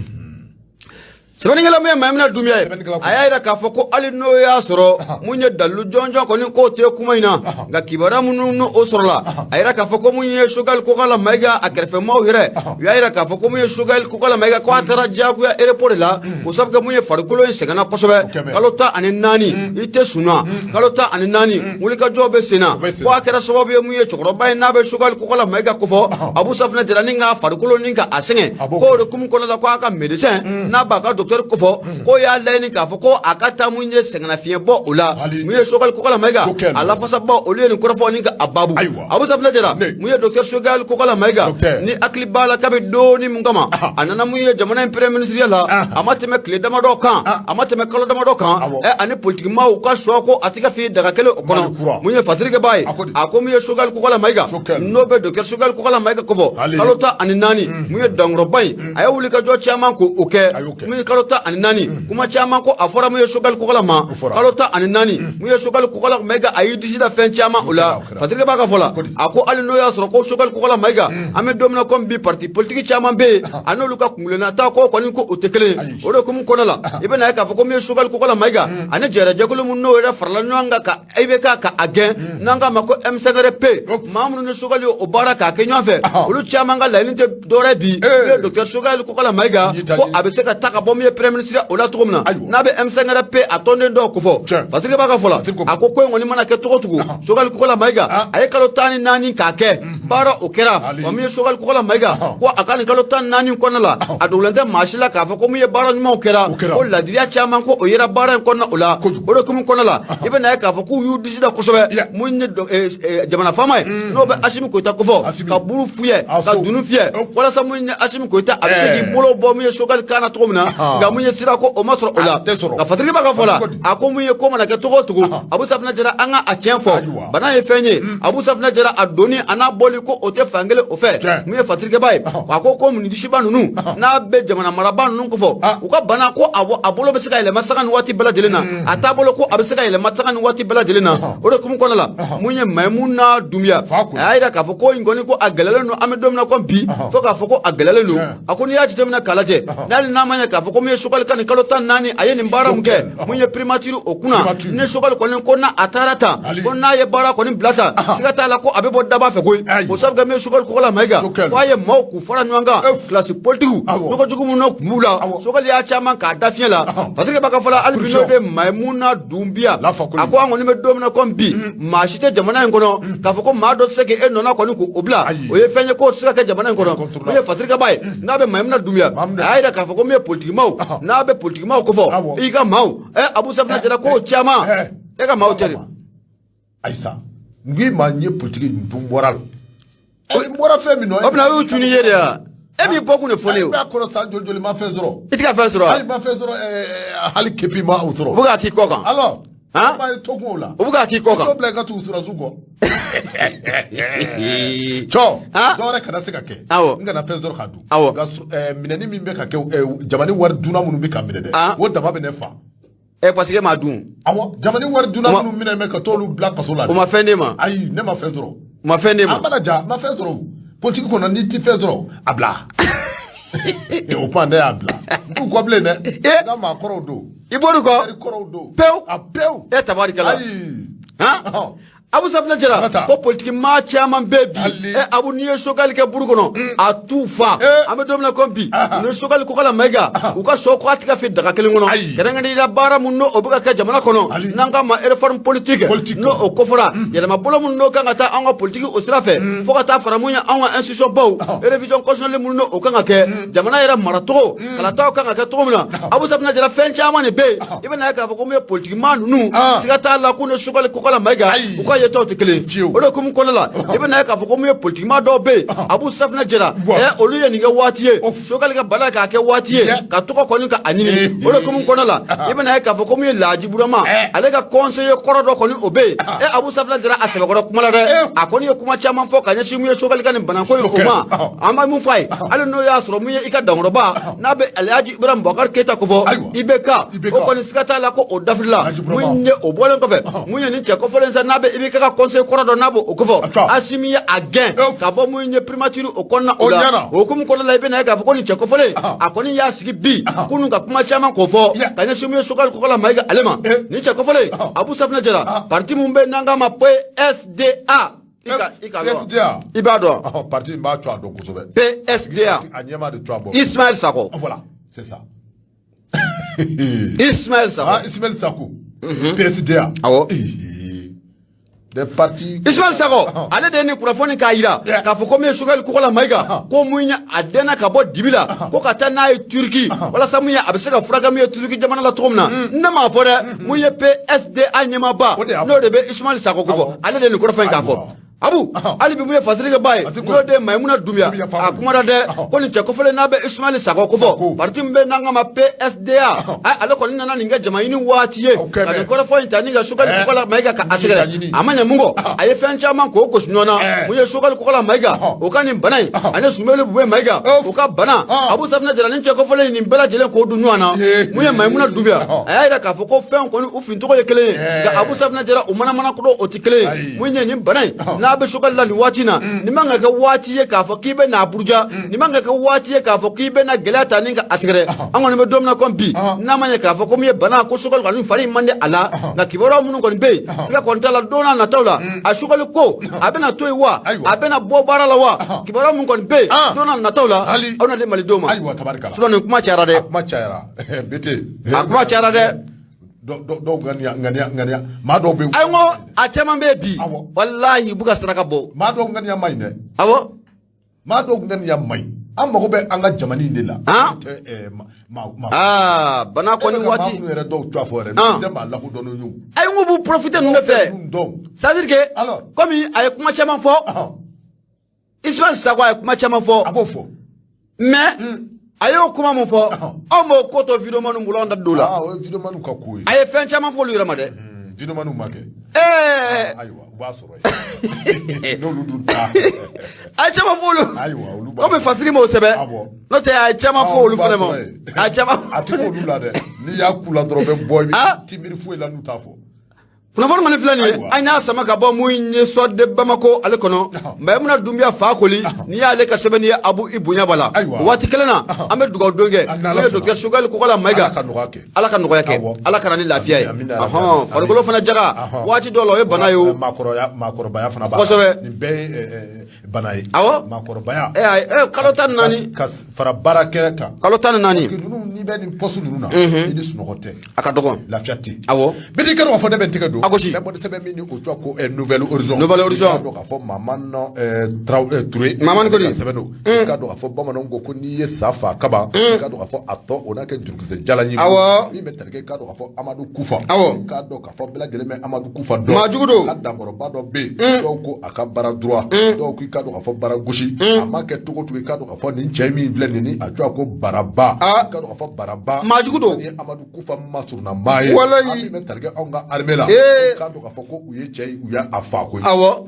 Sɛbɛnnikɛla min ye Mayimuna Dunbiya ye, a y'a jira k'a fɔ ko hali n'o y'a sɔrɔ mun ye dalilu jɔnjɔn kɔni k'o tɛ kuma in na, nka kibaruya minnu n'o sɔrɔla, a yira k'a fɔ ko mun ye Choguel Kokala Mayiga a kɛrɛfɛmaaw yɛrɛ, u y'a jira k'a fɔ ko mun ye Choguel Kokala Mayiga ko a taara diyagoya aéroport de la, k'o sabu kɛ mun ye farikolo in sɛgɛnna kosɛbɛ. Kalo 14 i tɛ sunna, kalo 14 wulikajɔ bɛ sen na, ko a kɛra sababu ye mun ye cɛkɔrɔba in n'a bɛ Choguel Kokala Mayiga kofɔ, Abu Safinɛ Jara, ni ka farikolo ni ka a sɛgɛn, k'o de kumu kɔnɔ la, ko a ka médecin n'a b'a ka docteur kofɔ, k'o y'a laɲini k'a fɔ ko a ka taa mun ye sɛgɛnnafiɲɛ bɔ o la. Mun ye Choguel Kokala Mayiga a lafasaba, olu ye nin kɔrɔfɔ ni ka a baabu. Abu Safinɛ Jara, mun ye docteur Choguel Kokala Mayiga, ni hakili b'a la kabi doni mun kama a nana mun ye jamana in premier ministre la, a ma tɛmɛ tile damadɔ kan, a ma tɛmɛ kalo damadɔ kan, ɛ ani politikimaw ka suwa ko a tɛ ka fi daga kelen o kɔnɔ. Mun ye Fatirikɛba ye, a ko mun ye Choguel Kokala Mayiga n'o bɛ docteur Choguel Kokala Mayiga kofɔ, kalo 14 mun ye dankɔrɔba in, a ye wulikajɔ caman ko o kɛ. Mun ye kalo 14, kuma caman ko a fɔra mun ye Choguel Kokala ma. Kalo 14, mun ye Choguel Kokala Mayiga, a y'i disi da fɛn caman o la. Fatirikɛba ka fɔ la, a ko hali n'o y'a sɔrɔ ko Choguel Kokala Mayiga, an bɛ don min na komi bi, parti politique caman bɛ yen, a n'olu ka kunkilenna ta ko kɔni ko o tɛ kelen ye. O de hukumu kɔnɔ la, i bɛna ye k'a fɔ ko min ye Choguel Kokala Mayiga ani jɛrɛjɛkulu minnu n'o yɛrɛ farala ɲɔgɔn kan ka IBK ka a gɛn, n'an k'a ma ko M5RP, maa minnu ni Choguel ye o baara k'a kɛ ɲɔgɔn fɛ, olu caman ka laɲini tɛ dɔwɛrɛ bi n'o ye docteur Choguel Kokala Mayiga ko a bɛ se ka ta ka bɔ min ye premier ministre o la cogo min na, n'a bɛ M5RP a tɔnden dɔw kofɔ. Fatirikɛ b'a ka fɔ la, a ko ko in kɔni mana kɛ cogo o cogo, Choguel Kokala Mayiga a ye kalo 14 k'a kɛ baara o kɛra wa. Min ye Choguel Kokala Mayiga, ko a ka nin kalo 14 kɔnɔna la, a dogolen tɛ maa si la k'a fɔ ko min ye baara ɲumanw kɛra, ko ladiriya caman ko o yera baara in kɔnɔna o la. O de hukumu kɔnɔna la, i bɛna ye k'a fɔ k'u y'u disi da kosɛbɛ mun ye jamana faama ye, n'o bɛ Asimi Goyita kofɔ, ka buru fiyɛ ka dunun fiyɛ walasa mun ye Asimi Goyita a bɛ se k'i bolo bɔ mun ye Choguel kan na cogo min na. Nka mun ye sira ko o ma sɔrɔ o la. Nka Fatiriki b'a ka fɔ la, a ko mun ye ko mana kɛ cogo o cogo, Abu Safinɛ Jara, an ka a tiɲɛ fɔ, bana ye fɛn ye. Abu Safinɛ Jara, a donni a n'a bɔli ko o tɛ fan kelen o fɛ. Mun ye Fatirikɛba ye, a ko ko nin disiba ninnu n'a bɛ jamana marabaa ninnu kofɔ, u ka bana ko a bolo bɛ se ka yɛlɛma sanga ni waati bɛɛ lajɛlen na, a taabolo ko a bɛ se ka yɛlɛma sanga ni waati bɛɛ lajɛlen na. O de hukumu kɔnɔna la, mun ye Mayimuna Dunbiya, a y'a jira k'a fɔ ko in kɔni ko a gɛlɛyalen don. An bɛ don min na komi bi, fo k'a fɔ ko a gɛlɛyalen don. A ko n'i y'a jateminɛ k'a lajɛ, n'hali n'a ma ɲɛ k'a fɔ ko mun ye Choguel ka nin kalo 14 a ye nin baara mun kɛ mun ye primature o kunna, ni Choguel kɔni ko n'a a taara tan, ko n'a ye baara kɔni bila tan, siga t'a la ko a bɛ bɔ daba fɛ koyi. O sabu kɛ min ye Choguel Kokala Mayiga, ko a ye maaw k'u fara ɲɔgɔn kan, classe politique jogo jugu minnu tun b'u la, Choguel y'a caman k'a da fiɲɛ la. Fatirikɛ b'a ka fɔ la, hali bi n'o de Mayimuna Dunbiya, a ko an kɔni bɛ don min na komi bi, maa si tɛ jamana in kɔnɔ k'a fɔ ko maa dɔ tɛ se k'e nɔna kɔni k'o bila, o ye fɛn ye k'o tɛ se ka kɛ jamana in kɔnɔ. Mun ye Fatirikɛba ye, n'a bɛ Mayimuna Dunbiya, a y'a jira k'a fɔ ko min ye politikimaw, n'a bɛ politikimaw kofɔ, i ka maaw ɛ Abu Safinɛ Jara, k'o caman e ka maaw cɛ de. Ayisa, n k'i ma, n ye politiki dun bɔra la. N bɔra fɛn min nɔ. O bɛna o y'u cun i ye de wa? E b'i bɔ kun de fɔ ne ye o. I b'a kɔnɔ san joli joli, ma fɛn sɔrɔ. I tɛ ka fɛn sɔrɔ wa? Hali ma fɛn sɔrɔ, hali képi ma o sɔrɔ. U bɛ k'a k'i kɔ kan. Alors. Han? B'a ye to kun o la. U bɛ k'a k'i kɔ kan. Dɔ bila i ka tugu sɔrɔdasiw kɔ. Cɔ. Han? Dɔwɛrɛ kana se ka kɛ. Awɔ. N kana fɛn sɔrɔ k'a dun. Awɔ. Nka minɛni min bɛ ka kɛ, jamana wari dunna minnu bɛ ka minɛ dɛ. O dama bɛ ne fa. Ɛ parce que e m'a dun. Awɔ, jamana wari dunna minnu minɛ bɛ ka t'olu bila kaso la. O ma fɛn d'e ma. Ayi, ne ma fɛn sɔrɔ. O ma fɛn d'e ma. An mana ja, n ma fɛn sɔrɔ o. Politique kɔnɔ, n'i ti fɛn sɔrɔ, a bila. O kuma ne y'a bila. N t'u kɔ bilen dɛ. N ka maakɔrɔw don. I b'olu kɔ. Teri kɔrɔw don. Pewu. A pewu. E tabarikala. Ayi. Han. Abu Safinɛ Jara ko politiki maa caman bɛ bi ɛ Abu n'i ye Choguel kɛ buru kɔnɔ a t'u fa an bɛ don min na komi bi u ni Choguel Kokala Mayiga u ka sɔ ko a tɛ ka fi daga kelen kɔnɔ kɛrɛnkɛrɛnnenya la baara mun n'o o bɛ ka kɛ jamana kɔnɔ n'an k'a ma réforme politique n'o o kofɔra yɛlɛmabolo mun n'o kan ka taa an ka politiki o sira fɛ fo ka taa fara mun ye anw ka institution baw révision constitutionnelle mun n'o o kan ka kɛ jamana yɛrɛ maracogo kalataw kan ka kɛ cogo min na Abu Safinɛ Jara fɛn caman de bɛ yen i bɛna ye k'a fɔ ko mun ye politiki maa ninnu siga t'a la k'u ni Choguel Kokala Mayiga u ka yetaw tɛ kelen o de hukumu kɔnɔna la i bɛna ye k'a fɔ ko mun ye politiki maa dɔw bɛ yen Abu Safinɛ Jara ɛ olu ye nin kɛ waati ye Choguel ka bana k'a kɛ waati ye ka tɔgɔ kɔni ka a ɲini o de hukumu kɔnɔna la i bɛna ye k'a fɔ ko mun ye Laji Burama ale ka conseiller kɔrɔ dɔ kɔni o bɛ yen ɛ Abu Safinɛ Jara a sɛbɛkɔrɔ kuma la dɛ a kɔni ye kuma caman fɔ ka ɲɛsin mun ye Choguel ka nin banako ye o ma an bɛ mun fɔ a ye hali n'o y'a sɔrɔ mun ye i ka dankɔrɔba n'a bɛ Alhaji Ibrahim Boubacar Keita ko fɔ IBK o kɔni siga t'a la ko o dafirila mun ye o bɔlen kɔfɛ mun ye nin cɛ kofɔlen sa n'a bɛ IBK ka conseiller kɔrɔ dɔ n'a b'o o kofɔ Asimi ye a gɛn ka bɔ mun ye primature o kɔnɔna o la o hukumu kɔnɔna la i bɛna ye k'a fɔ ko nin cɛ kofɔlen a kɔni y'a sigi bi kunun ka kuma caman k'o fɔ ka ɲɛsin mun ye Choguel Kokala Mayiga ale ma nin cɛ kofɔlen Abu Safinɛ Jara parti mun bɛ n'an k'a ma PSDA i ka PSDA i b'a dɔn parti in b'a tɔgɔ dɔn kosɛbɛ PSDA a ɲɛmaa de tɔgɔ bɔ Ismaël Sako voilà c'est ça Ismaël Sako ah Ismaël Sako PSDA awɔ des partis Ismaël Sako ale de ye nin kunnafoni k'a jira k'a fɔ ko min ye Choguel Kokala Mayiga ko mun ye a dɛnna ka bɔ dibi la ko ka taa n'a ye Turki walasa mun ye a bɛ se ka furakɛ mun ye Turki jamana la cogo min na ne m'a fɔ dɛ mun ye PSDA ɲɛmaaba n'o de bɛ Ismaël Sako ko fɔ ale de ye nin kɔrɔfɔ in k'a fɔ Abu hali bi mun ye fasiri kɛ ba ye n'o de ye Mayimuna Dunbiya a kumana dɛ ko nin cɛ kofɔlen n'a bɛ Ismaël Sako ko fɔ parti min bɛ n'an k'a ma PSDA ale kɔni nana nin kɛ jama ɲini waati ye ka nin kɔrɔfɔ in ta ni ka Choguel Kokala Mayiga ka a sɛgɛrɛ a ma ɲɛ mun kɔ a ye fɛn caman k'o gosi ɲɔgɔn na mun ye Choguel Kokala Mayiga o ka nin bana in ani Sumelu Bube Mayiga o ka bana Abu Safinɛ Jara nin cɛ kofɔlen nin bɛɛ lajɛlen k'o don ɲɔgɔn na mun ye Mayimuna Dunbiya a y'a jira k'a fɔ ko fɛn kɔni u fin cogo ye kelen ye nka Abu Safinɛ Jara u manamana ko o tɛ kelen ye mun ye nin bana in n'a bɛ Choguel la nin waati in na nin man ka kɛ waati ye k'a fɔ k'i bɛ n'a buruja nin man ka kɛ waati ye k'a fɔ k'i bɛ na gɛlɛya ta ni ka a sɛgɛrɛ an kɔni bɛ don min na komi bi n'a ma ɲɛ k'a fɔ ko min ye bana ko Choguel kɔni fari man di a la nka kibaruya minnu kɔni bɛ yen siga kɔni t'a la don n'a nataw la a Choguel ko a bɛna to yen wa a bɛna bɔ baara la wa kibaruya minnu kɔni bɛ yen don n'a nataw la aw na di malidenw ma sinon nin kuma cayara dɛ a kuma cayara a kuma cayara dɛ dɔw ŋaniya ŋaniya ŋaniya maa dɔw bɛ ayi n ko a caman bɛ bi walahi u bɛ ka saraka bɔ maa dɔw ŋaniya man ɲi dɛ awɔ maa dɔw ŋaniya man ɲi an mago bɛ an ka jamana in de la aa bana kɔni waati maa minnu yɛrɛ dɔw tɔgɔ fɔ yɛrɛ n'u tɛ maa lakodɔnnen ye o ayi n ko b'u profiter ninnu de fɛ c'est à dire que komi a ye kuma caman fɔ Ismaël Sako a ye kuma caman fɔ a b'o fɔ mais a y'o kuma mun fɔ anw b'o ko to videomaniw bolo anw da don o la o ye videomaniw ka ko ye a ye fɛn caman fɔ olu yɛrɛ ma dɛ videomaniw ma kɛ ɛɛ ayiwa u b'a sɔrɔ yen n'olu dun ta a ye caman fɔ olu ayiwa olu b'a komi fasiri m'o sɛbɛn n'o tɛ a ye caman fɔ olu fana ma a ye caman a ti k'olu la dɛ n'i y'a k'u la dɔrɔn u bɛ bɔ i bɛ ti miiri foyi la n'u t'a fɔ kunnafoni kɔni filɛ nin ye an y'a sama ka bɔ mun ye Soir de Bamako ale kɔnɔ Mayimuna Dunbiya Fakoli n'i y'ale ka sɛbɛnni ye Abu i bonya b'a la waati kelen na an bɛ dugawu don kɛ n'o ye docteur Choguel Kokala Mayiga Ala ka nɔgɔya kɛ Ala ka na ni lafiya ye ɔhɔn farikolo fana jaga waati dɔw la o ye bana ye o maakɔrɔbaya fana b'a la kosɛbɛ nin bɛɛ ye bana ye awɔ maakɔrɔbaya kalo 14 ka fara baara kɛ kan kalo 14 parce que ninnu n'i bɛ nin poste ninnu na i ni sunɔgɔ tɛ a ka dɔgɔn lafiya tɛ yen awɔ bɛɛ k'a dɔn k'a fɔ ne bɛ n tɛgɛ don a gosi n bɛ bɔ ni sɛbɛn min ni o tɔgɔ ko Nouvel Horizon Nouvel Horizon i k'a dɔn k'a fɔ Mahamane Touré Mahamane Kodi sɛbɛn don i k'a dɔn k'a fɔ bamananw ko ko n'i ye sa faa kaban i k'a dɔn k'a fɔ a tɔ o n'a kɛ jurukisɛ jalan ye awɔ min bɛ tali kɛ i k'a dɔn k'a fɔ Amadu Kufa awɔ i k'a dɔn k'a fɔ bɛɛ lajɛlen bɛ Amadu Kufa dɔn maa jugu don a ka dankɔrɔba dɔ bɛ yen dɔw ko a ka bara droit dɔw ko i k'a dɔn k'a fɔ bara gauche a ma kɛ cogo cogo i k'a dɔn k'a fɔ nin cɛ min filɛ nin ni a tɔgɔ ko Baraba i k'a dɔn k'a fɔ Baraba maa jugu don ni Amadu Kufa masurunna maa ye walayi min bɛ tali kɛ anw ka armée la i k'a dɔn k'a fɔ ko u ye cɛ ye u y'a fa koyi awɔ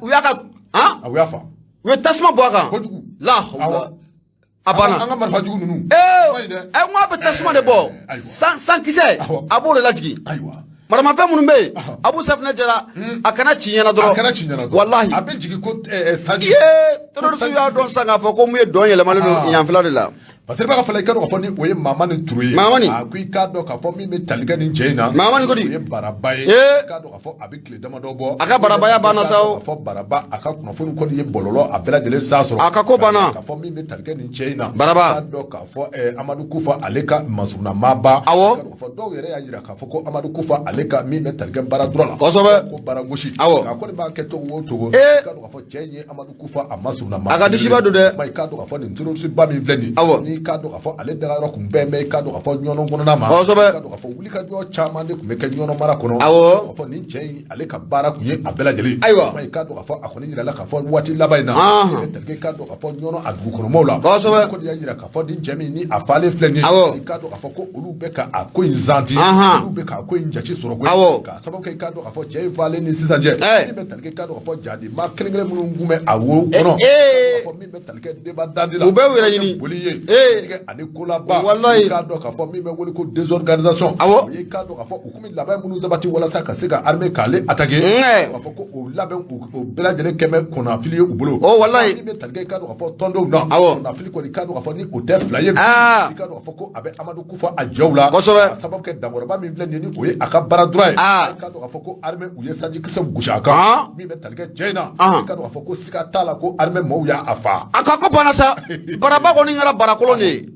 u y'a ka han u y'a fa u ye tasuma bɔ a kan kojugu la hawla a banna an ka marifa jugu ninnu ee ɛ n ko a bɛ tasuma de bɔ sankisɛ a b'o de lajigin ayiwa maramafɛn minnu bɛ yen Abu Safinɛ Jara a kana ci ɲɛna dɔrɔn a kana ci ɲɛna dɔrɔn walahi a bɛ jigin ko sanji ye terroriste y'a dɔn sisan k'a fɔ ko mun ye dɔn yɛlɛmalen don yanfɛla de la. Fasiriba ka fɔ la, i k'a dɔn k'a fɔ ni o ye Mamani Ture ye. Mamani. A ko i k'a dɔn k'a fɔ min bɛ tali kɛ nin cɛ in na. Mamani ko di? O ye Baraba ye. Ee. I k'a dɔn k'a fɔ a bɛ tile damadɔ bɔ. A ka barabaya banna sa o. K'a fɔ Baraba a ka kunnafoni kɔni ye bɔlɔlɔ a bɛɛ lajɛlen sa sɔrɔ. A ka ko banna. K'a fɔ min bɛ tali kɛ nin cɛ in na. Baraba. I k'a dɔn k'a fɔ Amadu Kufa ale ka masurunna maaba. Awɔ. I k'a dɔn k'a fɔ dɔw yɛrɛ y'a jira k'a fɔ ko Amadu Kufa ale ka min bɛ tali kɛ baara dɔrɔn la. Kosɛbɛ. Ko baara gosi. Awɔ. A kɔni b'a kɛ cogo o cogo. Ee. I k'a dɔn k'a fɔ cɛ in ye Amadu Kufa a masurunna maa. A ka disiba don dɛ. Ma i k'a dɔn k'a fɔ nin terroriste ba min filɛ nin ye. Awɔ. N'i k'a dɔn k'a fɔ ale dagayɔrɔ tun bɛn bɛ i k'a dɔn k'a fɔ Ɲɔnɔ kɔnɔna ma. Kosɛbɛ. I k'a dɔn k'a fɔ wulikajɔ caman de tun bɛ kɛ Ɲɔnɔ mara kɔnɔ. Awɔ. I k'a dɔn k'a fɔ nin cɛ in ale ka baara tun ye a bɛɛ lajɛlen. Ayiwa. Ma i k'a dɔn k'a fɔ a kɔni yirala k'a fɔ waati laban in na. Anhan. I bɛ tali kɛ i k'a dɔn k'a fɔ Ɲɔnɔ a dugukɔnɔmaaw la. Kosɛbɛ. O kɔni y'a jira k'a fɔ nin cɛ min ni a falen filɛ nin ye. Awɔ. I k'a dɔn k'a fɔ ko olu bɛ ka a ko in zanti. Anhan. Olu bɛ ka a ko in jate sɔrɔ koyi. Awɔ. K'a sababu kɛ i k'a dɔn k'a fɔ cɛ in falen ni sisan cɛ. Ɛɛ. Min bɛ tali kɛ i k'a dɔn k'a fɔ jadi maa kelen kelen minnu tun bɛ a wo kɔnɔ. Ee. K'a fɔ min bɛ tali kɛ débat dandi la. U bɛ u yɛrɛ ɲini. Boli ye. Ee. Tigɛ ani kolaba. Walayi. I k'a dɔn k'a fɔ min bɛ wele ko désorganisation. Awɔ. O ye i k'a dɔn k'a fɔ u tun bɛ labɛn minnu sabati walasa ka se ka armée k'ale attaquer. Ɛɛ. K'a fɔ ko o labɛn o bɛɛ lajɛlen kɛ bɛ kɔnɔnafili ye u bolo. O walayi. Min bɛ tali kɛ i k'a dɔn k'a fɔ tɔndenw na. Awɔ. Kɔnɔnafili kɔni i k'a dɔn k'a fɔ ni o tɛ fila ye. Aa. I k'a dɔn k'a fɔ ko a bɛ Amadu Kufa a jɛw la. Kosɛbɛ. K'a sababu kɛ dankɔrɔba min filɛ nin ye ni o ye a ka baara droit ye. Aa. I k'a dɔn k'a fɔ ko armée u ye sanjikisɛ gosi a kan. An. Min bɛ tali kɛ cɛ in na. Ahan. I k'a dɔn k'a fɔ ko siga t'a la ko armée maaw y'a fa. A ka ko banna sa. Baraba kɔni kɛra barakolon de ye.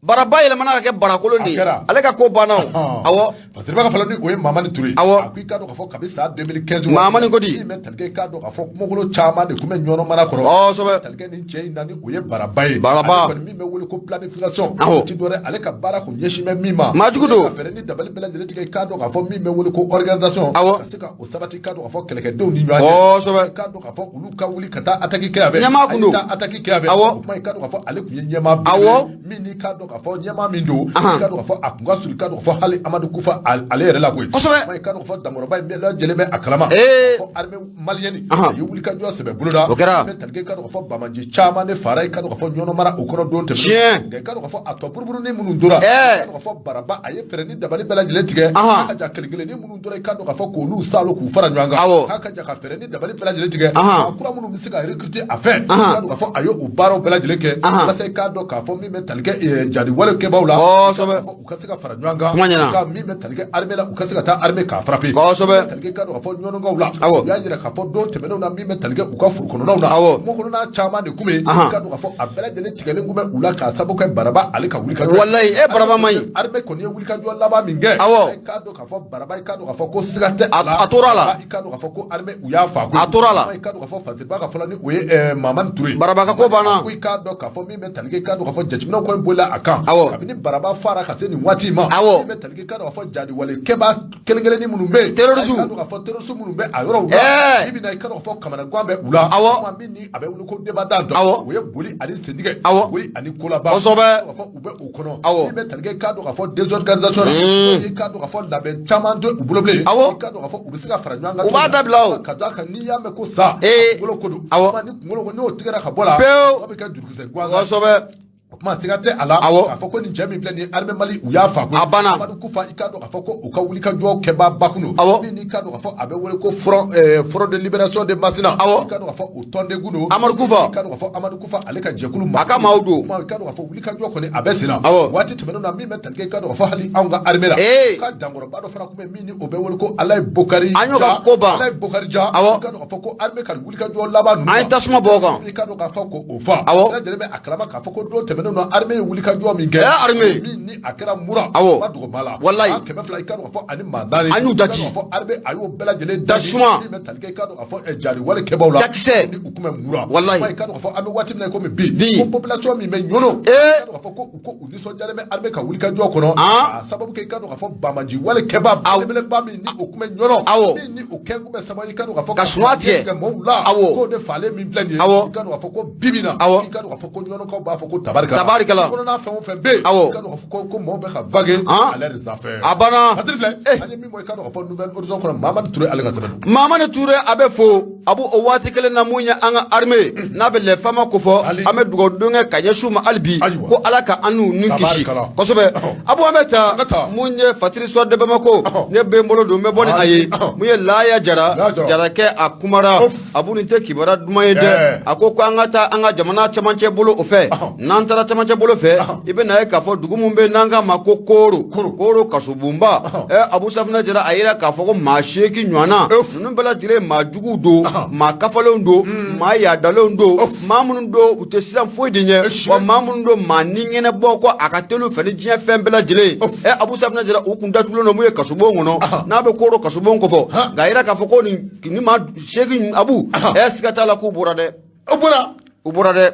Baraba yɛlɛmana ka kɛ barakolon de ye. A kɛra. Ale ka ko banna o. Awɔ. Fasiriba ka fɔ la ni o ye Mamani Ture. Awɔ. A ko i k'a dɔn k'a fɔ kabi san 2015. Mamani ko di? Min bɛ tali kɛ i k'a dɔn k'a fɔ kumakolo caman de tun bɛ Ɲɔnɔ mara kɔrɔ. Kosɛbɛ. Tali kɛ nin cɛ in na ni o ye Baraba ye. Baraba. Ale kɔni min bɛ wele ko planification. Awɔ. Ti dɔ wɛrɛ ale ka baara kun ɲɛsin bɛ min ma. Maajugu don. Ka fɛɛrɛ ni dabali bɛɛ lajɛlen tigɛ i k'a dɔn k'a fɔ min bɛ wele ko organisation. Awɔ. Ka se ka o sabati i k'a dɔn k'a fɔ kɛlɛkɛdenw ni ɲɔgɔn cɛ. Kosɛbɛ. I k'a dɔn k'a fɔ olu ka wuli ka taa attaque kɛ yan fɛ. Ɲɛmaa kun don. Ayi taa attaque kɛ yan fɛ. Awɔ. O kuma i k'a dɔn k'a fɔ ale tun ye ɲɛmaa Awɔ. min n'i k'a dɔn k'a fɔ ɲɛmaa min don. Ahan. I k'a dɔn k'a fɔ a kun ka surun i k'a dɔn k'a fɔ hali Amadu Kufa ale yɛrɛ la koyi. Kosɛbɛ. Kuma i k'a dɔn k'a fɔ dankɔrɔba in bɛɛ lajɛlen bɛ a kalama. Ee. Fɔ armée malienne. Ahan. A ye wulikajɔ sɛbɛ boloda. O kɛra. Bɛ tali kɛ i k'a dɔn k'a fɔ banbaanci caman de fara i k'a dɔn k'a fɔ Ɲɔnɔ mara o kɔnɔ don tɛmɛnen. Tiɲɛ. Nka i k'a dɔn k'a fɔ a tɔ buruburunin minnu tora. Ɛɛ. I k'a dɔn k'a fɔ Baraba a ye fɛɛrɛ ni dabali bɛɛ lajɛlen tigɛ. Ahan. K'a ka ja kelen kelennin minnu tora i k'a dɔn k'a fɔ k'olu saalo k'u fara ɲɔgɔn kan. Awɔ. K'a ka ja ka fɛɛrɛ ni dabali bɛɛ lajɛlen tigɛ. Ahan. Maa kura minnu bɛ se ka recruter a fɛ. Ahan. I k'a dɔn k'a fɔ a ye o baaraw bɛɛ lajɛlen kɛ. Ahan. Walasa i k'a dɔn k'a fɔ min bɛ tali kɛ jadi wale kɛbaaw la. Kosɛbɛ. I k'a dɔn k'a fɔ u ka se ka fara ɲɔgɔn kan. Kuma ɲɛna. Ka min bɛ tali kɛ armée la u ka se ka taa armée k'a frapper. Kosɛbɛ. Min bɛ tali kɛ i k'a dɔn k'a fɔ Ɲɔnɔkaw la. Awɔ. U y'a jira k'a fɔ don tɛmɛnenw na min bɛ tali kɛ u ka foro kɔnɔnaw na. Awɔ. Kungo kɔnɔna caman de tun bɛ yen. Ahan. I k'a dɔn k'a fɔ a bɛɛ lajɛlen tigɛlen tun bɛ u la k'a sababu kɛ Baraba ale ka wulikajɔ ye. Walayi, e Baraba man ɲi. Armée kɔni ye wulikajɔ laban min kɛ. Awɔ. I k'a dɔn k'a fɔ Baraba i k'a dɔn k'a fɔ ko siga tɛ a la. A tora a la. I k'a dɔn k'a fɔ ko armée u y'a fa koyi. A tora a la. I k'a dɔn k'a fɔ Fasiriba ka fɔ la ni o ye Mamani Ture ye. Baraba ka ko banna. Ko i k'a dɔn k'a fɔ min bɛ tali kɛ i k'a dɔn k'a fɔ jateminɛw kɔni bolila a kan. Awɔ. Kabini Baraba fara ka se nin waati in ma. Awɔ. Min bɛ tali kɛ i k'a dɔn k'a fɔ jadi wale kɛbaa kelen kelennin minnu bɛ yen. Terroristes. I k'a dɔn k'a fɔ terroristes minnu bɛ a yɔrɔw la. Ɛɛ. Bi bi in na i k'a dɔn k'a fɔ kamanagan bɛ u la. Awɔ. Kuma min ni a bɛ wele ko débat dan dɔn. Awɔ. O ye boli ani sentigɛ. Awɔ. Boli ani kolaba. Kosɛbɛ. K'a fɔ u bɛ o kɔnɔ. Awɔ. Min bɛ tali kɛ i k'a dɔn k'a fɔ désorganisation la. I k'a dɔn k'a fɔ labɛn caman tɛ u bolo bilen. Awɔ. I k'a dɔn k'a fɔ u bɛ se ka fara ɲɔgɔn kan. U b'a dabila o. Ka d'a kan n'i y'a mɛn ko sa. Ee. Kunkolo ko don. Awɔ. Kuma ni kunkolo ko n'o tigɛra ka bɔ la. Pewu. O bɛ kɛ jurukisɛ gansan. Kosɛbɛ. O kuma siga tɛ a la. Awɔ. K'a fɔ ko nin cɛ min filɛ nin ye armée Mali u y'a fa koyi. A banna. Amadu Kufa i k'a dɔn k'a fɔ ko u ka wulikajɔ kɛbaa ba kun don. Awɔ. Min n'i k'a dɔn k'a fɔ a bɛ wele ko front de libération de Masina. Awɔ. I k'a dɔn k'a fɔ o tɔnden kun don. Amadu Kufa. I k'a dɔn k'a fɔ Amadu Kufa ale ka jɛkulu ma. A ka maaw don. Kuma i k'a dɔn k'a fɔ wulikajɔ kɔni a bɛ sen na. Awɔ. Waati tɛmɛnenw na min bɛ tali kɛ i k'a dɔn k'a fɔ hali anw ka armée la. Ee. U ka dankɔrɔba dɔ fana tun bɛ min ni o bɛ wele ko Alayi Bokari. An y'o ka ko ban. Alayi Bokari Ja. Awɔ. I k'a dɔn k'a fɔ ko armée ka wulikajɔ laban ninnu. An ye tasuma bɔ o kan. I k'a dɔn k'a fɔ ko o fa. Awɔ. Bɛɛ lajɛlen bɛ a kalama k'a fɔ ko don tɛmɛnenw na armée ye wulikajɔ min kɛ. Ɛɛ, armée. Min ni a kɛra Mura. Awɔ. Ma dogo maa la. Walayi. Maa 200 i k'a dɔn k'a fɔ ani maa 4. An y'u daji. I k'a dɔn k'a fɔ armée a y'o bɛɛ lajɛlen daji. Tasuma. Min bɛ tali kɛ i k'a dɔn k'a fɔ jadi wale kɛbaaw la. Dakisɛ. Ni u tun bɛ Mura. Walayi. I k'a dɔn k'a fɔ an bɛ waati min na i komi bi. Bi. Ko population min bɛ Ɲɔnɔ. Ee. I k'a dɔn k'a fɔ ko u ko u nisɔndiyalen bɛ armée ka wulikajɔ kɔnɔ. An. K'a sababu kɛ i k'a dɔn k'a fɔ banbaanci wale kɛbaa Awɔ. belebeleba min ni o tun bɛ Ɲɔnɔ. Awɔ. Min ni o kɛ kun bɛ sababu ye i k'a dɔn k'a fɔ Ka sunɔgɔ tigɛ. maaw la. Awɔ. K'o de falen min filɛ nin ye. Awɔ. I k'a dɔn k'a fɔ ko bi bi in na. Awɔ. I k'a dɔn k'a fɔ ko Ɲɔnɔkaw b'a fɔ ko tabarikala. Tabarikala. Kɔnɔna fɛn o fɛn bɛ yen. Awɔ. I k'a dɔn k'a fɔ ko maaw bɛ ka vaguer An. à leurs affaires. A banna. Patiri filɛ. Eh. An ye min bɔ i k'a dɔn k'a fɔ Nouvel Horizon kɔnɔ Mamani Ture ale ka sɛbɛn don. Mamani Ture a bɛ fo a b'o o waati kelen na mun ye an ka armée n'a bɛ les FAMa kofɔ Ali. an bɛ dugawu don kɛ ka ɲɛsin u ma hali bi Ayiwa. ko Ala ka an n'u ni kisi Tabarikala. kosɛbɛ. Ɔhɔ. Abu an bɛ An ka taa taa. mun ye Fatiri Soir de Bamako Ɔhɔ. ne bɛ n bolo don n bɛ bɔ ni a ye Ɔhɔ. mun ye Laya Jara Laya Jara. Jarakɛ a kumara Of. Abu nin tɛ kibaruya duman ye dɛ Ɛɛ. a ko ko an ka taa an ka jamana cɛmancɛ bolo o fɛ Ɔhɔ. n'an taara taara camancɛ bolo fɛ, i bɛ na ye k'a fɔ dugu min bɛ n'an k'a ma ko Koro, Koro kasobonba, Abu Safunɛ Jara, a yira k'a fɔ ko maa 8 ɲɔgɔnna, ninnu bɛɛ lajɛlen maa juguw don, maa kafalenw don, maa yadalenw don, maa minnu don u tɛ siran foyi de ɲɛ, wa maa minnu don maa ni ŋɛnɛbɔ ko a ka teli u fɛ ni diɲɛ fɛn bɛɛ lajɛlen ye. Abu Safunɛ Jara, u kun datugulen don mun ye kasobon kɔnɔ n'a bɛ Koro kasobon kofɔ. Nka a yira k'a fɔ ko nin maa 8, Abu, siga t'a la k'u bɔra dɛ. U bɔra. U bɔra dɛ.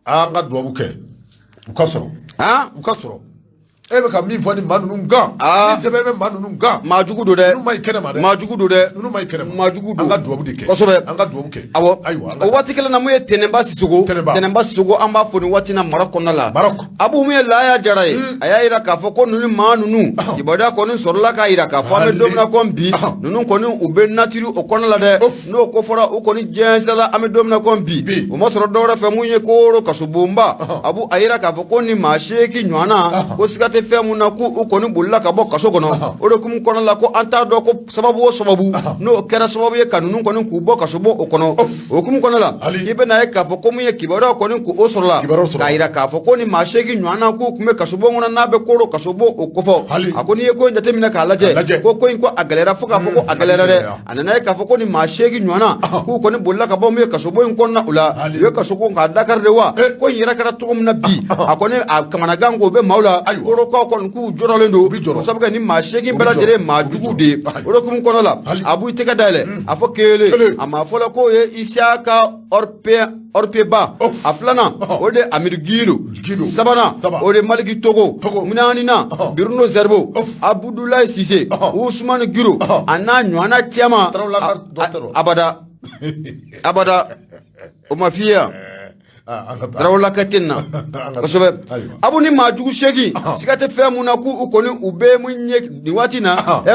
An ka dubabu kɛ u ka sɔrɔ, u ka sɔrɔ. E bɛ ka min fɔ ni maa ninnu kan, ni sɛbɛn bɛ maa ninnu kan. Maa jugu don dɛ. Ninnu ma ɲi kɛnɛ ma dɛ. Maa jugu don dɛ. Ninnu ma ɲi kɛnɛ ma. Maa jugu don. An ka dubabu de kɛ. Kosɛbɛ. An ka dubabu kɛ. Awɔ. Ayiwa. O waati kelen na, mun ye Tɛnɛnba Sisoko. Tɛnɛnba. Tɛnɛnba Sisoko, an b'a fɔ nin waati na mara kɔnɔna la. Mara. Abu, mun ye Laya Jara ye, a y'a yira k'a fɔ ko ninnu maa ninnu, kibaruya kɔni sɔrɔla k'a yira k'a fɔ an bɛ don min na komi bi, ninnu kɔni u bɛ nature o kɔnɔna la dɛ. N'o ko fɔra, u kɔni jɛnsɛla an bɛ don min na komi bi, o ma sɔrɔ dɔwɛrɛ fɛ mun ye Koro kasobonba. Abu, a yira k'a fɔ ko ni maa 8 ɲɔgɔnna, ko siga tɛ fɛn mun na k'u kɔni bolila ka bɔ kaso kɔnɔ. O de hukumu kɔnɔ la, ko an t'a dɔn ko sababu o sababu n'o kɛra sababu ye ka ninnu kɔni k'u bɔ kasobon o kɔnɔ. O hukumu kɔnɔ la, i bɛna ye k'a fɔ ko mun ye kibaruya kɔni k'o sɔrɔla k'a yira k'a fɔ ko ni maa 8 ɲɔgɔnna k'u tun bɛ kasobon kɔnɔ n'a bɛ Koro kasobon o kofɔ. A ko n'i ye ko in jateminɛ k'a lajɛ, ko in ko a gɛlɛyara fo k'a fɔ ko a gɛlɛyara dɛ. A nana ye k'a fɔ ko ni maa 8 ɲɔgɔnna k'u kɔni bolila ka bɔ mun ye kasobon in kɔnɔna u la, u ye kasobon k'a dakari de wa. Ko in yɛrɛ kɛra cogo min na bi, a kɔni a kamanagan k'o bɛ maaw la. Korokaw kɔni k'u jɔrɔlen don o sabu kɛ ni maa 8 bɛɛ lajɛlen maa juguw de ye. O de hukumu kɔnɔ la, Abu, i tɛgɛ dayɛlɛ a fɔ kelen, a maa fɔlɔ k'o ye Isiyaka Ɔrpeba, a filanan o de Amidu Gindo, sabanan o de Maliki Togo, naaninan Bruno Zerbo, Abudulayi Sise, Usumani Giro, a n'a ɲɔgɔnna caman. Abada abada, o ma f'i ye yan. Tarawelelaka tɛ na kosɛbɛ. Abu, ni maa jugu 8, siga tɛ fɛn mun na k'u kɔni u bɛ mun ye nin waati na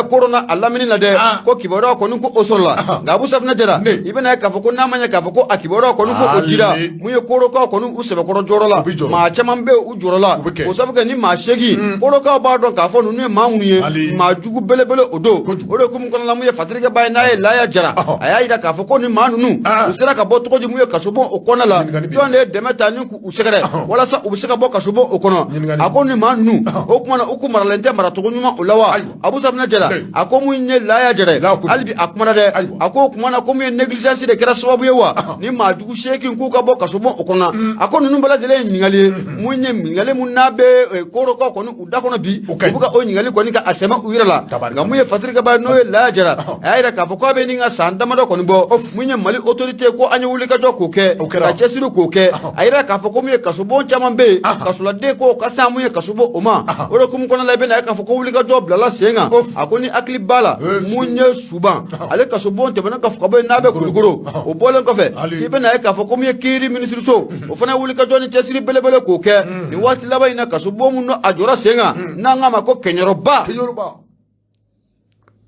Koro n'a lamini na dɛ, ko kibaruya kɔni ko o sɔrɔla. Nka Abu Safunɛ Jara, i bɛna ye k'a fɔ ko n'a ma ɲɛ k'a fɔ ko a kibaruya kɔni ko o dira mun ye, Korokaw kɔni u sɛbɛkɔrɔ jɔrɔ la, maa caman bɛ u jɔrɔ la o sabu kɛ ni maa 8, Korokaw b'a dɔn k'a fɔ ninnu ye maa minnu ye, maa jugu belebele o don. O de hukumu kɔnɔna la, mun ye fatirikɛba ye n'a ye Laya Jara, a y'a yira k'a fɔ ko ni maa ninnu u sera ka bɔ cogo di mun ye kasobon o kɔnɔna la, jɔn de ye dɛmɛ ta ni k'u sɛgɛrɛ walasa u bɛ se ka bɔ kasobon o kɔnɔ? A ko ni maa ninnu, o tuma na u kun maralen tɛ maracogo ɲuman o la wa? Abu Safunɛ Jara, a ko mun ye Laya Jara ye, hali bi a kumana dɛ. A ko o tuma na ko mun ye négligence de kɛra sababu ye wa ni maa jugu 8 k'u ka bɔ kasobon o kɔnɔ? A ko ninnu bɛɛ lajɛlen ye ɲininkali ye, mun ye ɲininkali mun n'a bɛ Korokaw kɔni u da kɔnɔ bi, u bɛ ka o ɲininkali kɔni ka a sɛmɛ u yɛrɛ la. Nka mun ye fatirikɛba ye n'o ye Laya Jara, a y'a yira k'a fɔ k'a bɛ nin ka san damadɔ kɔni bɔ, mun ye Mali autorité ko an ye wulikajɔ k'o kɛ, ka cɛsiri k'o kɛ. A yira k'a fɔ ko mun ye kasobon caman bɛ yen, kasoladen ko ka san mun ye kasobon o ma. O de hukumu kɔnɔna la, i bɛna ye k'a fɔ ko wulikajɔ bilala sen kan. A ko ni hakili b'a la, mun ye Suban ale kasobon tɛmɛnen kɔfɛ ka bɔ yen n'a bɛ Kulukoro, o bɔlen kɔfɛ, i bɛna ye k'a fɔ ko mun ye kiiri minisiriso, o fana ye wulikajɔ ni cɛsiri belebele k'o kɛ nin waati laban in na. Kasobon mun a jɔra sen kan n'an k'a ma ko Kɛɲɛrɔba,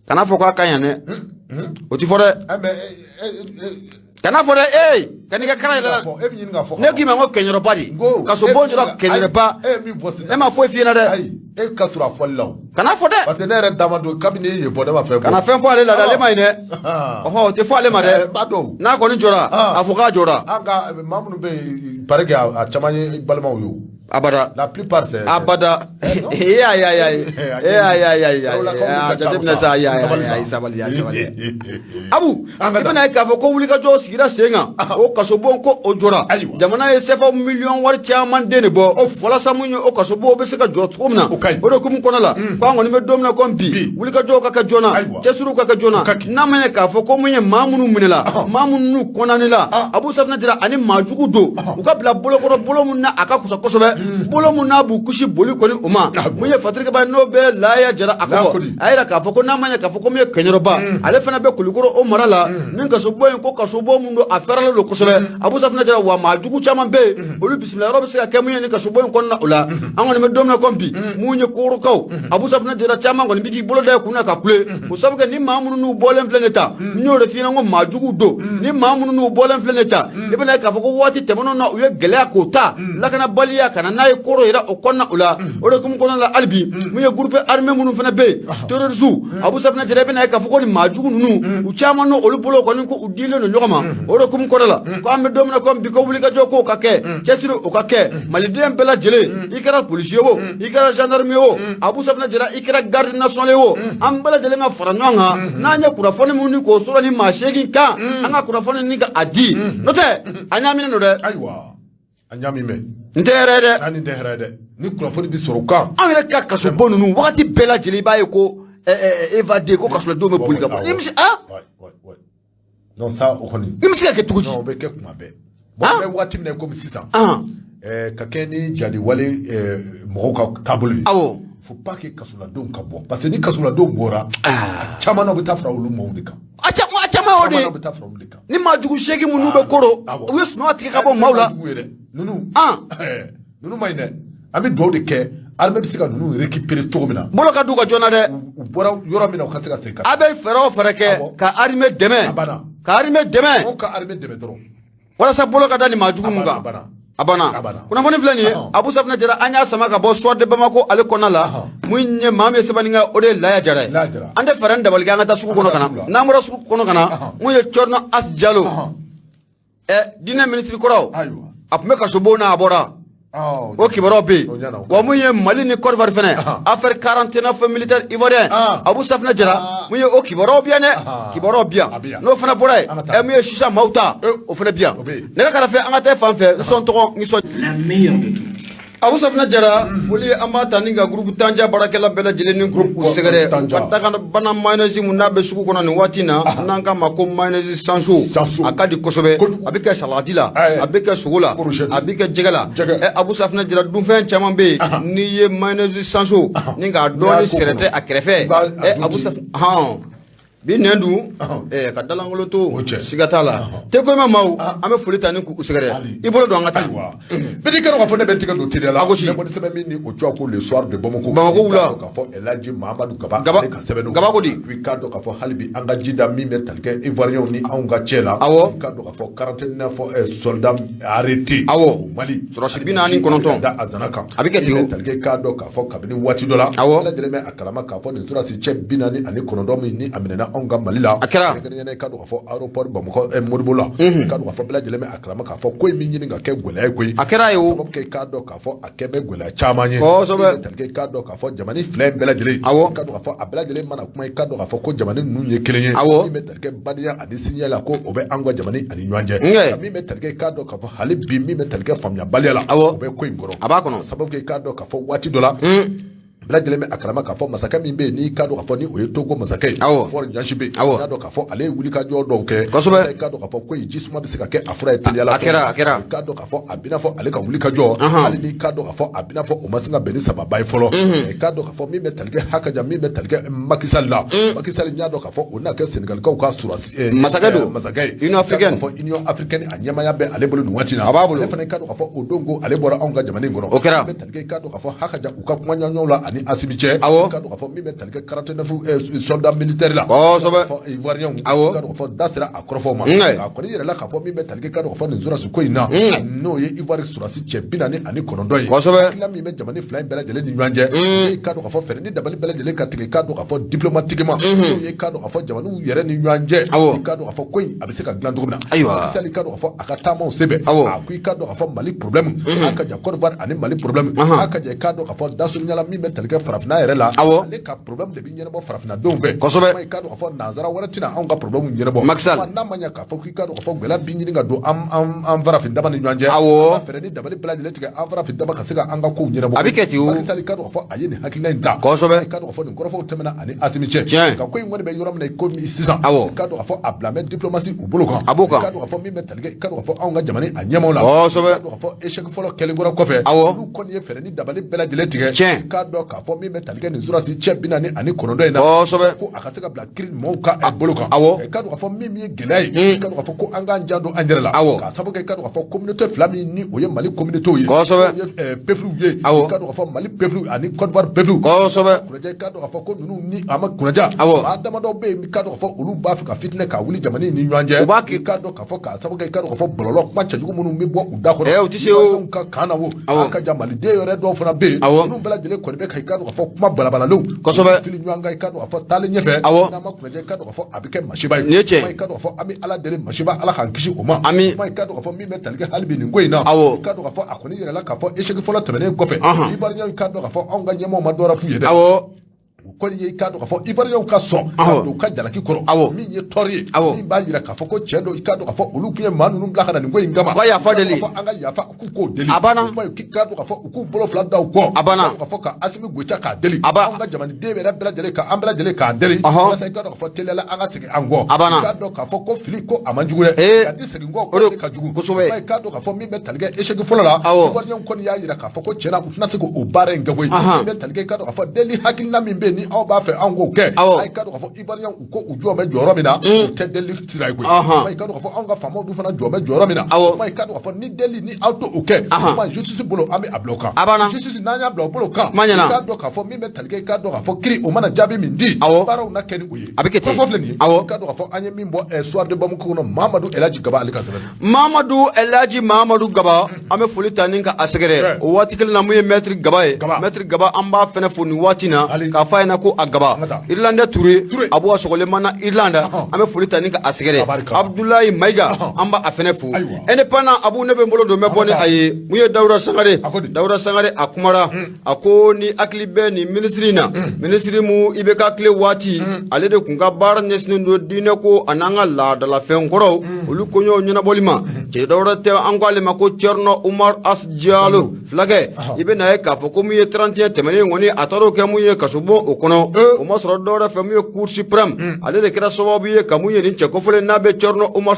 kana fɔ k'a ka ɲi dɛ, o ti fɔ dɛ, kana fɔ dɛ. Ee, ka n'i ka kara yɛlɛ, ne k'i ma ko Kɛɲɛrɔba de, kasobon jɔra Kɛɲɛrɔba, ne ma foyi f'i ɲɛna dɛ. E ka sɔrɔ a fɔli la o. Kana fɔ dɛ. Parce que ne yɛrɛ da ma don kabini e ye fɔ, ne ma fɛn fɔ. Kana fɛn fɔ ale la dɛ, ale ma ɲi dɛ. Ɔhɔ, o tɛ fɔ ale ma dɛ. B'a dɔn. N'a kɔni jɔra, a fɔ k'a jɔra. An ka maa minnu bɛ yen, paraît que a caman ye balimaw ye o. Abada. La plupart c'est. Abada. E ayi ayi ayi. E ayi ayi ayi ayi. A jateminɛ sa, ayi ayi ayi, sabali sabali. Abu, i bɛna ye k'a fɔ ko wulikajɔ sigira sen kan, o kasobon ko o jɔra. Jamana ye CFA miliyɔn wari caman den de bɔ walasa mun ye o kasobon bɛ se ka jɔ cogo min na. O de hukumu kɔnɔ la, ko an kɔni bɛ don min na komi bi, wulikajɔw ka kɛ joona, cɛsiriw ka kɛ joona, n'a ma ɲɛ k'a fɔ ko mun ye maa minnu minɛla, maa minnu kɔndanela, Abu Safunɛ Jara, ani maa jugu don, u ka bila bolokɔrɔ, bolo mun na a ka kusa kosɛbɛ, bolo mun n'a b'u kisi boli kɔni o ma. Mun ye fatirikɛba n'o bɛ Laya Jara, a ko a yira k'a fɔ ko n'a ma ɲɛ k'a fɔ ko mun ye Kɛɲɛrɔba, ale fana bɛ Kulukoro o mara la, ni kasobon in ko kasobon mun don, a fɛrɛlen don kosɛbɛ, Abu Safunɛ Jara, wa maa jugu caman bɛ yen, olu bisimila yɔrɔ bɛ se ka kɛ mun ye ni kasobon in kɔnɔna o la. An kɔni bɛ don min na komi bi, mun ye Korokaw, Abu Safunɛ Jara, caman kɔni bɛ k'i bolo da i kun na ka kule o sabu kɛ ni maa minnu n'u bɔlen filɛ nin ta, n y'o de f'i ɲɛna ko maa jugu don. Ni maa minnu n'u bɔlen filɛ nin ta, i bɛna ye k'a fɔ ko waati tɛmɛnenw na, u ye gɛlɛya k'o ta lakanabaliya ka na. na n'a ye Koro yɛrɛ o kɔnɔna o la. O de hukumu kɔnɔna la, hali bi mun ye groupe armé minnu fana bɛ yen, terroriste, Abu Safinɛ Jara, i bɛna ye k'a fɔ ko nin maa jugu ninnu, u caman n'olu bolo kɔni ko u dilen don ɲɔgɔn ma. O de hukumu kɔnɔna la, ko an bɛ don min na komi bi, ko wulikajɔ kow ka kɛ, cɛsiri o ka kɛ, maliden bɛɛ lajɛlen, i kɛra policier o, i kɛra gendarme ye o, Abu Safinɛ Jara, i kɛra garde nationale ye o, an bɛɛ lajɛlen ka fara ɲɔgɔn kan. N'an ye kunnafoni minnu k'o sɔrɔ ni maa 8 kan, an ka kunnafoni ni ka a di, n'o tɛ a ɲaaminen don dɛ. Ayiwa, a ɲaami mɛn. N tɛ hɛrɛ ye dɛ. N'a ni tɛ hɛrɛ ye dɛ, ni kunnafoni bɛ sɔrɔ o kan. Anw yɛrɛ ka kasobon ninnu, wagati bɛɛ lajɛlen i b'a ye ko évadé, ko kasoladenw bɛ boli ka bɔ. Ni bɛ se ah. Non, ça o kɔni. Ni bɛ se ka kɛ cogo di? Non, o bɛ kɛ kuma bɛɛ. Bon, an bɛ waati min na komi sisan, ka kɛ ni jadi wale mɔgɔw ka taabolo ye. Faut pas que kasoladenw ka bɔ, parce que ni kasoladenw bɔra, a caman na u bɛ taa fara olu maaw de kan. A caman y'o de Caman ye. na u bɛ taa fara olu de kan. Ni maa jugu 8 minnu bɛ Koro, u ye sunɔgɔ tigɛ ka bɔ maaw la. Jugu ye dɛ ninnu. Ninnu ma ɲi dɛ. An bɛ dugawu de kɛ, armée bɛ se ka ninnu récupérer cogo min na. Bolo ka d'u ka joona dɛ. U bɔra yɔrɔ min na, u ka se ka segin ka. A bɛ fɛɛrɛ o fɛɛrɛ kɛ ka armée dɛmɛ. A banna. Ka armée dɛmɛ. Mɔgɔw ka armée dɛmɛ dɔrɔn. Walasa bolo ka da nin maa jugu mun kan. A banna. A banna. A banna. Kunnafoni filɛ nin ye, Abu Safinɛ Jara, an y'a sama ka bɔ Soir de Bamako ale kɔnɔna la. Mun ye maa min ye sɛbɛnni kɛ, o de ye Laya Jara ye. Laya Jara. An tɛ fɛɛrɛ ni dabali kɛ, an ka taa sugu kɔnɔ ka na. Sugu la. N'an bɔra sugu kɔnɔ ka na, mun ye Thierno As Jalo, diinɛ minisiri kɔrɔ, a tun bɛ kasobon na, a bɔra, o kibaruyaw bɛ yen. O ɲɛna, o Wa mun ye Mali ni Côte d'Ivoire fɛnɛ, affaire 49 militaire ivoirien, Abu Safinɛ Jara, mun ye o kibaruyaw bɛ yan dɛ, kibaruyaw bɛ yan. A bɛ yan. N'o fana bɔra yen, An ka taa. Mun ye sisan maaw ta, o fana bɛ yan. O bɛ yen. Nɛgɛ kɛrɛfɛ, an ka taa fan fɛ, n sɔn tɔgɔ n sɔn. La meilleure de toutes. Abu Safinɛ Jara, foli an b'a ta ni ka groupe Tanja baarakɛla bɛɛ lajɛlen ni groupe sɛgɛrɛ. Tanja. Ka daga bana mayonnaise mun n'a bɛ sugu kɔnɔ nin waati in na, n'an k'a ma ko mayonnaise Sanso, Sanso. a ka di kosɛbɛ. Kojugu. A bɛ kɛ salade la, a bɛ kɛ sogo la, Brochette. a bɛ kɛ jɛgɛ la. Jɛgɛ. Abu Safinɛ Jara, dunfɛn caman bɛ yen, n'i ye mayonnaise Sanso ni k'a dɔɔni N'i y'a k'o sɛrɛtɛ kɔnɔ, a kɛrɛfɛ, i b'a a dun Abu di. Safinɛ hɔn bi nɛn dun, ka dalankolon to, O cɛ. siga t'a la. Te ko ma maaw, an bɛ foli ta ni k'u sɛgɛrɛ. Ali. I bolo don, an ka taa. Ayiwa, bɛɛ n'i kɛra k'a fɔ ne bɛ n tigɛ don teliya la. A gosi. Ne bɔ ni sɛbɛn min ni o tɔgɔ ko Le Soir de Bamako. Bamako wula. I k'a dɔn k'a fɔ El Hadji Mahamadu Gaba, Gaba. ale ka sɛbɛn don. Gaba ko di? I k'a dɔn k'a fɔ hali bi an ka ji da min bɛ tali kɛ Ivoirien ni anw ka cɛ la. I k'a dɔn k'a fɔ 49 soldats arrêtés au Mali. Sɔrɔdasi 49. Da a zana kan. A bɛ kɛ ten o. Min bɛ tali kɛ, i k'a dɔn k'a fɔ kabini waati dɔ la. Awɔ. Bɛɛ lajɛlen bɛ a kalama k'a fɔ nin sɔrɔdasi cɛ 49 min ni a minɛna anw ka Mali la. A kɛra. Kɛrɛnkɛrɛnnenya, i k'a dɔn k'a fɔ aéroport Bamakɔ Modibo la. I k'a dɔn k'a fɔ bɛɛ lajɛlen bɛ a kalama k'a fɔ ko in min ɲini ka kɛ gɛlɛya ye koyi. A kɛra ye o. Sababu kɛ, i k'a dɔn k'a fɔ a kɛ bɛ gɛlɛya caman ye. Kosɛbɛ. Min bɛ tali kɛ, i k'a dɔn k'a fɔ jamana fila in bɛɛ lajɛlen. I k'a dɔn k'a fɔ a bɛɛ lajɛlen mana kuma, i k'a dɔn k'a fɔ ko jamana ninnu ye kelen ye. Min bɛ tali kɛ badenya ani sinjiya la, ko o bɛ an ka jamana ani ɲɔgɔn cɛ. Nka. Min bɛ tali kɛ, i k'a dɔn k'a fɔ hali bi min bɛ tali kɛ faamuyabaliya la. O bɛ ko in kɔrɔ. A b'a kɔnɔ. Sababu kɛ, i k'a dɔn k'a fɔ waati dɔ la, bɛɛ lajɛlen bɛ a kalama k'a fɔ masakɛ min bɛ yen, n'i k'a dɔn k'a fɔ ni o ye Togo masakɛ ye. Faure Gnassingbé. I k'a dɔn k'a fɔ ale ye wulikajɔ dɔw kɛ. I k'a dɔn k'a fɔ ko in ji suma bɛ se ka kɛ a fura ye teliya la. A kɛra, a kɛra. I k'a dɔn k'a fɔ a bɛna fɔ ale ka wulikajɔ. Hali n'i k'a dɔn k'a fɔ a bɛna fɔ o ma se ka bɛn ni sababa ye fɔlɔ. I k'a dɔn k'a fɔ min bɛ tali kɛ hakaja, min bɛ tali kɛ Macky Sall la. Macky Sall, n y'a dɔn k'a fɔ o n'a kɛ Sénégalikaw ka sɔrɔdasi Masakɛ don. Masakɛ ye. Union africaine. I k'a dɔn k'a fɔ Union africaine a ɲɛmaaya bɛ ale bolo nin waati in na. A b'a bolo. Ale fana, i k'a dɔn k'a fɔ o don ko ale bɔra anw ka jamana in kɔnɔ. O kɛra. Min bɛ tali kɛ, i k'a dɔn k'a fɔ hakaja u ka kumaɲɔgɔnyaw la ani Assimi cɛ. I k'a dɔn k'a fɔ min bɛ tali kɛ 49 soldats militaires la. Kosɛbɛ. Fɔ Ivoiriens. I k'a dɔn k'a fɔ da sera a kɔrɔfɔw ma. A kɔni yɛrɛ la k'a fɔ min bɛ tali kɛ, i k'a dɔn k'a fɔ nin sɔrɔdasi ko in na. N'o ye Ivoire sɔrɔdasi cɛ 49 ye. Hakilila min bɛ jamana fila in bɛɛ lajɛlen ni ɲɔgɔn cɛ. I k'a dɔn k'a fɔ fɛɛrɛ ni dabali bɛɛ lajɛlen ka tigɛ, i k'a dɔn k'a fɔ diplomatiquement. N'o ye, i k'a dɔn k'a fɔ jamanaw yɛrɛ ni ɲɔgɔn cɛ. I k'a dɔn k'a fɔ ko in a bɛ se ka dilan cogo min na. Ayiwa. Macky Sall, i k'a dɔn k'a fɔ a ka taamaw sen fɛ. A ko i k'a dɔn k'a fɔ Mali problème. A ka ja Côte d'Ivoire ani Mali problème. A ka ja, i k'a dɔn k'a fɔ dasurunya la min bɛ tali kɛ farafinna yɛrɛ la. Ale ka problème de bɛ ɲɛnabɔ farafinnadenw fɛ. Kuma, i k'a dɔn k'a fɔ nanzara wɛrɛ tɛna anw ka problème ɲɛnabɔ. Macky Sall. Kuma n'a ma ɲɛ k'a fɔ k'i k'a dɔn k'a fɔ gɛlɛya bi ɲini ka don an farafin dama ni ɲɔgɔn cɛ. An ka fɛɛrɛ ni dabali bɛɛ lajɛlen tigɛ, an farafin dama ka se ka an ka kow ɲɛnabɔ. A bɛ kɛ ten o. Macky Sall, i k'a dɔn k'a fɔ a ye nin hakilina in ta. Kosɛbɛ. I k'a dɔn k'a fɔ nin kɔrɔfɔw tɛmɛna ani Assimi cɛ. Tiɲɛ. Nka ko in kɔni bɛ yɔrɔ min na i komi sisan. Awɔ. I k'a dɔn k'a fɔ a bila bɛ diplomatie u bolo kan. A b'o kan. I k'a dɔn k'a fɔ min bɛ tali kɛ, i k'a dɔn k'a fɔ anw ka jamana a ɲɛmaaw la. Kosɛbɛ. I k'a dɔn k'a fɔ échec fɔlɔ kɛlen kɔrɔ kɔfɛ. Awɔ. Olu kɔni ye fɛɛrɛ ni dabali bɛɛ lajɛlen tigɛ. Tiɲɛ. I k'a dɔn k'a k'a fɔ min bɛ tali kɛ nin sɔrɔdasi cɛ 49 in na, ko a ka se ka bila kiri maaw ka bolo kan. I k'a dɔn k'a fɔ min ye gɛlɛya ye, i k'a dɔn k'a fɔ ko an k'an janto an yɛrɛ la, k'a sababu kɛ i k'a dɔn k'a fɔ communauté fila min ni o ye Mali communauté ye, o ye peuple ye, i k'a dɔn k'a fɔ Mali peuple ani Côte d'Ivoire peuple. Kunnaja, i k'a dɔn k'a fɔ ko ninnu ni a ma kunnaja, maa damadɔ bɛ yen, i k'a dɔn k'a fɔ olu b'a fɛ ka fitinɛ k'a wuli jamana in ni ɲɔgɔn cɛ. U b'a kɛ. I k'a dɔn k'a fɔ k'a sababu kɛ i k'a dɔn k'a fɔ bɔlɔlɔ kuma cɛjugu minnu bɛ bɔ u da kɔnɔ. U tɛ se o. Ka kan na wo, a ka jan maliden yɛrɛ dɔw fana bɛ yen, ninnu bɛɛ lajɛlen kɔni bɛ ka i k'a dɔn k'a fɔ kuma balabalalen fili ɲɔgɔn kan, i k'a dɔn k'a fɔ taalen ɲɛfɛ, n'an ma kunnaja, i k'a dɔn k'a fɔ a bɛ kɛ masiba ye. Nin ye tiɲɛ. I k'a dɔn k'a fɔ an bɛ Ala deli, masiba Ala k'an kisi o ma. Ami. Kuma i k'a dɔn k'a fɔ min bɛ tali kɛ hali bi nin ko in na, i k'a dɔn k'a fɔ a kɔni yɛrɛ la k'a fɔ échec fɔlɔ tɛmɛnen kɔfɛ, Ivoirien, i k'a dɔn k'a fɔ anw ka ɲɛmɔgɔw ma dɔwɛrɛ f'u ye dɛ. U kɔni ye i k'a dɔn k'a fɔ Ivoirien ka sɔn ka don u ka jalaki kɔrɔ, min ye tɔɔrɔ ye, min b'a jira k'a fɔ ko tiɲɛ don, i k'a dɔn k'a fɔ olu tun ye maa ninnu bila ka na nin ko in kama. U ka yafa deli. An ka yafa k'u k'o deli. A banna. O kuma k'i k'a dɔn k'a fɔ u k'u bolo fila da u kɔ. A banna. I k'a dɔn k'a fɔ ka Asimi Goyita k'a deli. A Anw ka jamanaden yɛrɛ bɛɛ lajɛlen ka an bɛɛ lajɛlen k'an deli. Walasa i k'a dɔn k'a fɔ teliya la an ka segin an kɔ. A banna. I k'a dɔn k'a fɔ ko fili ko a man jugu dɛ. Nka ni segin kɔ O de ko de ka jugu. Kosɛbɛ. O kuma i k'a dɔn k'a fɔ min bɛ tali kɛ échec fɔlɔ la, Ivoirien kɔni y'a jira k'a fɔ ko tiɲɛna u tɛna se k'o baara in kɛ koyi. Min bɛ tali kɛ i k'a dɔn k'a fɔ deli hakilina min bɛ yen ni aw b'a fɛ anw k'o kɛ, a k'a dɔn k'a fɔ Ivoirien u ko u jɔ bɛ jɔyɔrɔ min na, o tɛ deli sira ye koyi. Kuma i k'a dɔn k'a fɔ anw ka faamaw dun fana jɔ bɛ jɔyɔrɔ min na, kuma i k'a dɔn k'a fɔ ni deli ni aw t'o kɛ, kuma justice bolo an bɛ a bila o kan. A banna. Justice n'an y'a bila o bolo kan, Kuma ɲɛna. i k'a dɔn k'a fɔ min bɛ tali kɛ i k'a dɔn k'a fɔ kiri o mana jaabi min di, baaraw na kɛ ni o ye. A bɛ kɛ ten. Kɔrɔfɔ filɛ nin ye. I k'a dɔn k'a fɔ an ye min bɔ Soir de Bamako kɔnɔ, Mamadu Elaji Gaba ale ka sɛbɛn. Mamadu Elaji Mamadu Gaba, an bɛ foli ta ni ka a sɛgɛrɛ o waati kelen na. Mun ye maître Gaba ye? Maître Gaba, an b'a fɛnɛ fo nin waati na k'a f'a ɲɛna ko a Gaba. Irlandais Touré, Abu sɔgɔlen mana Irlande, an bɛ foli ta ni ka a sɛgɛrɛ. Abdoulaye Mayiga, an b'a fɛnɛ fo. Indépendant, Abu, ne bɛ n bolo don n bɛ bɔ ni a ye. Mun ye Dawuda Sangare? Dawuda Sangare a kumara, a ko ni hakili bɛ nin minisiri in na, minisiri mu IBK tile waati, ale de kun ka baara ɲɛsinnen don diinɛ ko a n'an ka laadalafɛn kɔrɔw olu koɲɛw ɲɛnabɔli ma. Cɛ dɔwɛrɛ tɛ, an ko ale ma ko Thierno Oumar As Diallo fulakɛ. I bɛ na ye k'a fɔ ko mun ye 31 tɛmɛnen kɔni, a taar'o kɛ mun ye kasobon o kɔnɔ, o ma sɔrɔ dɔwɛrɛ fɛ, mun ye Cour suprême ale de kɛra sababu ye ka mun ye nin cɛ kofɔlen n'a bɛ Thierno Oumar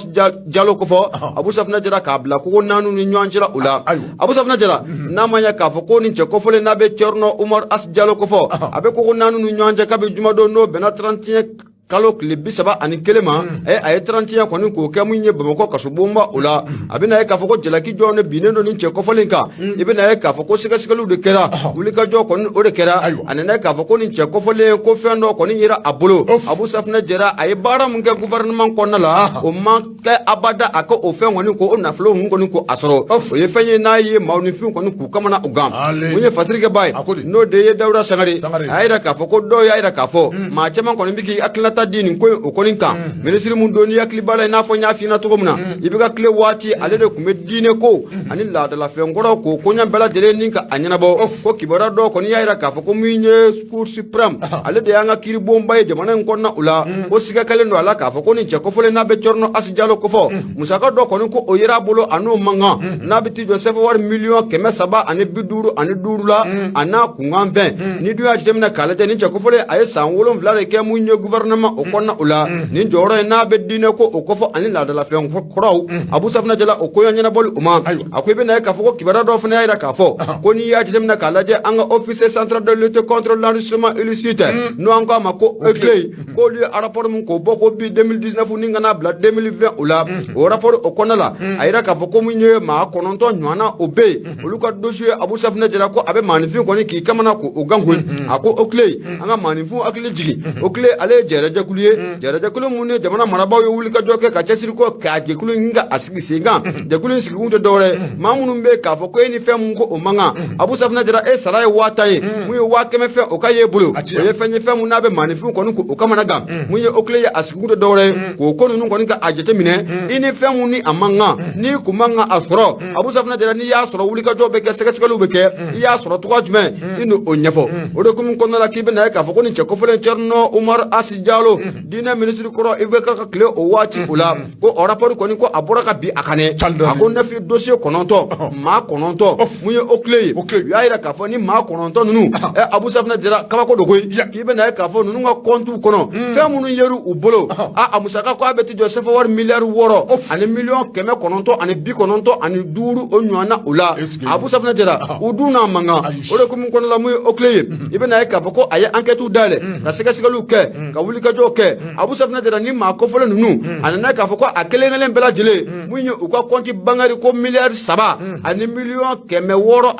Diallo kofɔ, Abu Safinɛ Jara, k'a bila kogo naani ni ɲɔgɔn cɛla o la. Abu Safinɛ Jara, n'a ma ɲɛ k'a fɔ ko nin cɛ kofɔlen n'a bɛ Thierno Oumar As Diallo kofɔ, a bɛ kogo naani ni ɲɔgɔn cɛ kabi jumadon n'o bɛnna 31 kalo tile 31 ma, a ye 31 kɔni k'o kɛ mun ye Bamakɔ kasobonba o la. A bɛna ye k'a fɔ ko jalaki jɔn de binnen don nin cɛ kofɔlen kan. I bɛna ye k'a fɔ ko sɛgɛsɛgɛliw de kɛra, wulikajɔ kɔni o de kɛra. A nana ye k'a fɔ ko nin cɛ kofɔlen ko fɛn dɔ kɔni yera a bolo. Abu Safinɛ Jara, a ye baara mun kɛ gouvernement kɔnɔna la, o ma kɛ abada a ka o fɛn kɔni ko o nafolo ninnu kɔni ko a sɔrɔ. O ye fɛn ye n'a ye maaninfin kɔni k'u kamana o gan. Mun ye fatirikɛba ye, n'o de ye Dawuda Sangare, a y'a jira k'a fɔ ko dɔw y'a jira k'a fɔ maa caman kɔni bɛ k'i hakilinata di nin ko in o kɔni kan. Minisiri mun don, n'i hakili b'a la, i n'a fɔ n y'a f'i ɲɛna cogo min na, IBK tile waati ale de tun bɛ diinɛ ko ani laadalafɛn kɔrɔ k'o koɲɛ bɛɛ lajɛlen ni ka a ɲɛnabɔ. Ko kibaruya dɔw kɔni y'a jira k'a fɔ ko min ye Cour suprême, ale de y'an ka kiiribonba ye jamana in kɔnɔna o la, ko siga kɛlen don a la k'a fɔ ko nin cɛ kofɔlen n'a bɛ Thierno As Diallo kofɔ, musaka dɔ kɔni ko o yera a bolo, a n'o man kan, n'a bɛ t'i jɔ sɛfɛ wari miliyɔn 355 la a n'a kunkanfɛn. Ni dun y'a jateminɛ k'a lajɛ, nin cɛ kofɔlen a ye san 7 de kɛ mun ye gouvernement o kɔnɔna o la, nin jɔyɔrɔ in n'a bɛ diinɛ ko o kofɔ ani laadalafɛn kɔrɔw, Abu Safinɛ Jara, o koɲɛ ɲɛnabɔli o ma. A ko i bɛna ye k'a fɔ ko kibaruya dɔ fana y'a jira k'a fɔ ko n'i y'a jateminɛ k'a lajɛ, an ka Office central de lutte contre l'enrichissement illicite, n'o an ko a ma ko OCLEI, k'olu ye rapport min k'o bɔ ko bi 2019 ni ka n'a bila 2020 o la, o rapport o kɔnɔna la, a yira k'a fɔ ko mun ye maa 9 ɲɔgɔnna o bɛ yen, olu ka dossier, Abu Safinɛ Jara, ko a bɛ maaninfin kɔni k'i kamana k'o gan koyi. A ko OCLEI, an ka maaninfin hakili jigin, OCLEI ale ye jɛrɛjɛkulu ye, jɛrɛjɛkulu mun ni jamana marabaaw ye wulikajɔ kɛ ka cɛsiri kɔ k'a jɛkulu in ka a sigi sen kan. Jɛkulu in sigikun tɛ dɔwɛrɛ, maa minnu bɛ k'a fɔ ko e ni fɛn mun ko o man kan, Abu Safinɛ Jara, e sara ye 10 000 ye, mun ye 100 000 fɛn o ka y'e bolo, o ye fɛn ye fɛn mun n'a bɛ maaninfin kɔni k'o kamana gan. Mun ye OCLEI ye, a sigikun tɛ dɔwɛrɛ ye k'o ko ninnu kɔni ka a jateminɛ, i ni fɛn mun ni a man kan, n'i kun man kan a sɔrɔ, Abu Safinɛ Jara, n'i y'a sɔrɔ, wulikajɔ bɛ kɛ, sɛgɛsɛgɛliw bɛ kɛ, i y'a sɔrɔ cogoya jumɛn, i n'o ɲɛfɔ. O de hukumu kɔnɔna la, k'i bɛna ye k'a fɔ ko nin cɛ kofɔlen Thierno Oumar As Diallo bolo diinɛ minisiri kɔrɔ IBK ka tile o waati o la, ko o rapport kɔni ko a bɔra ka bin a kan dɛ. A ko neuf dossier 9, maa 9 mun ye OCLEI ye. U y'a yira k'a fɔ ni maa 9 ninnu, ɛ Abu Safinɛ Jara, kabako don koyi. K'i bɛna ye k'a fɔ ninnu ka kɔntiw kɔnɔ, fɛn minnu yer'u u bolo, a musaka ko a bɛ t'i jɔ sefa wari miliyari 6 ani miliyɔn 995 o ɲɔgɔnna o la. Abu Safinɛ Jara, u dun n'a man kan. O de hukumu kɔnɔna la, mun ye OCLEI ye, i bɛna ye k'a fɔ ko a ye enquête dayɛlɛ, ka sɛgɛsɛgɛliw kɛ, ka wulikajɔw kɛ. Abu Safinɛ Jara, ni maa kofɔlen ninnu, a nana k'a fɔ ko a kelen kelen bɛɛ lajɛlen, mun ye u ka compte bancaire, ko miliyari 3 ani miliyɔn 671,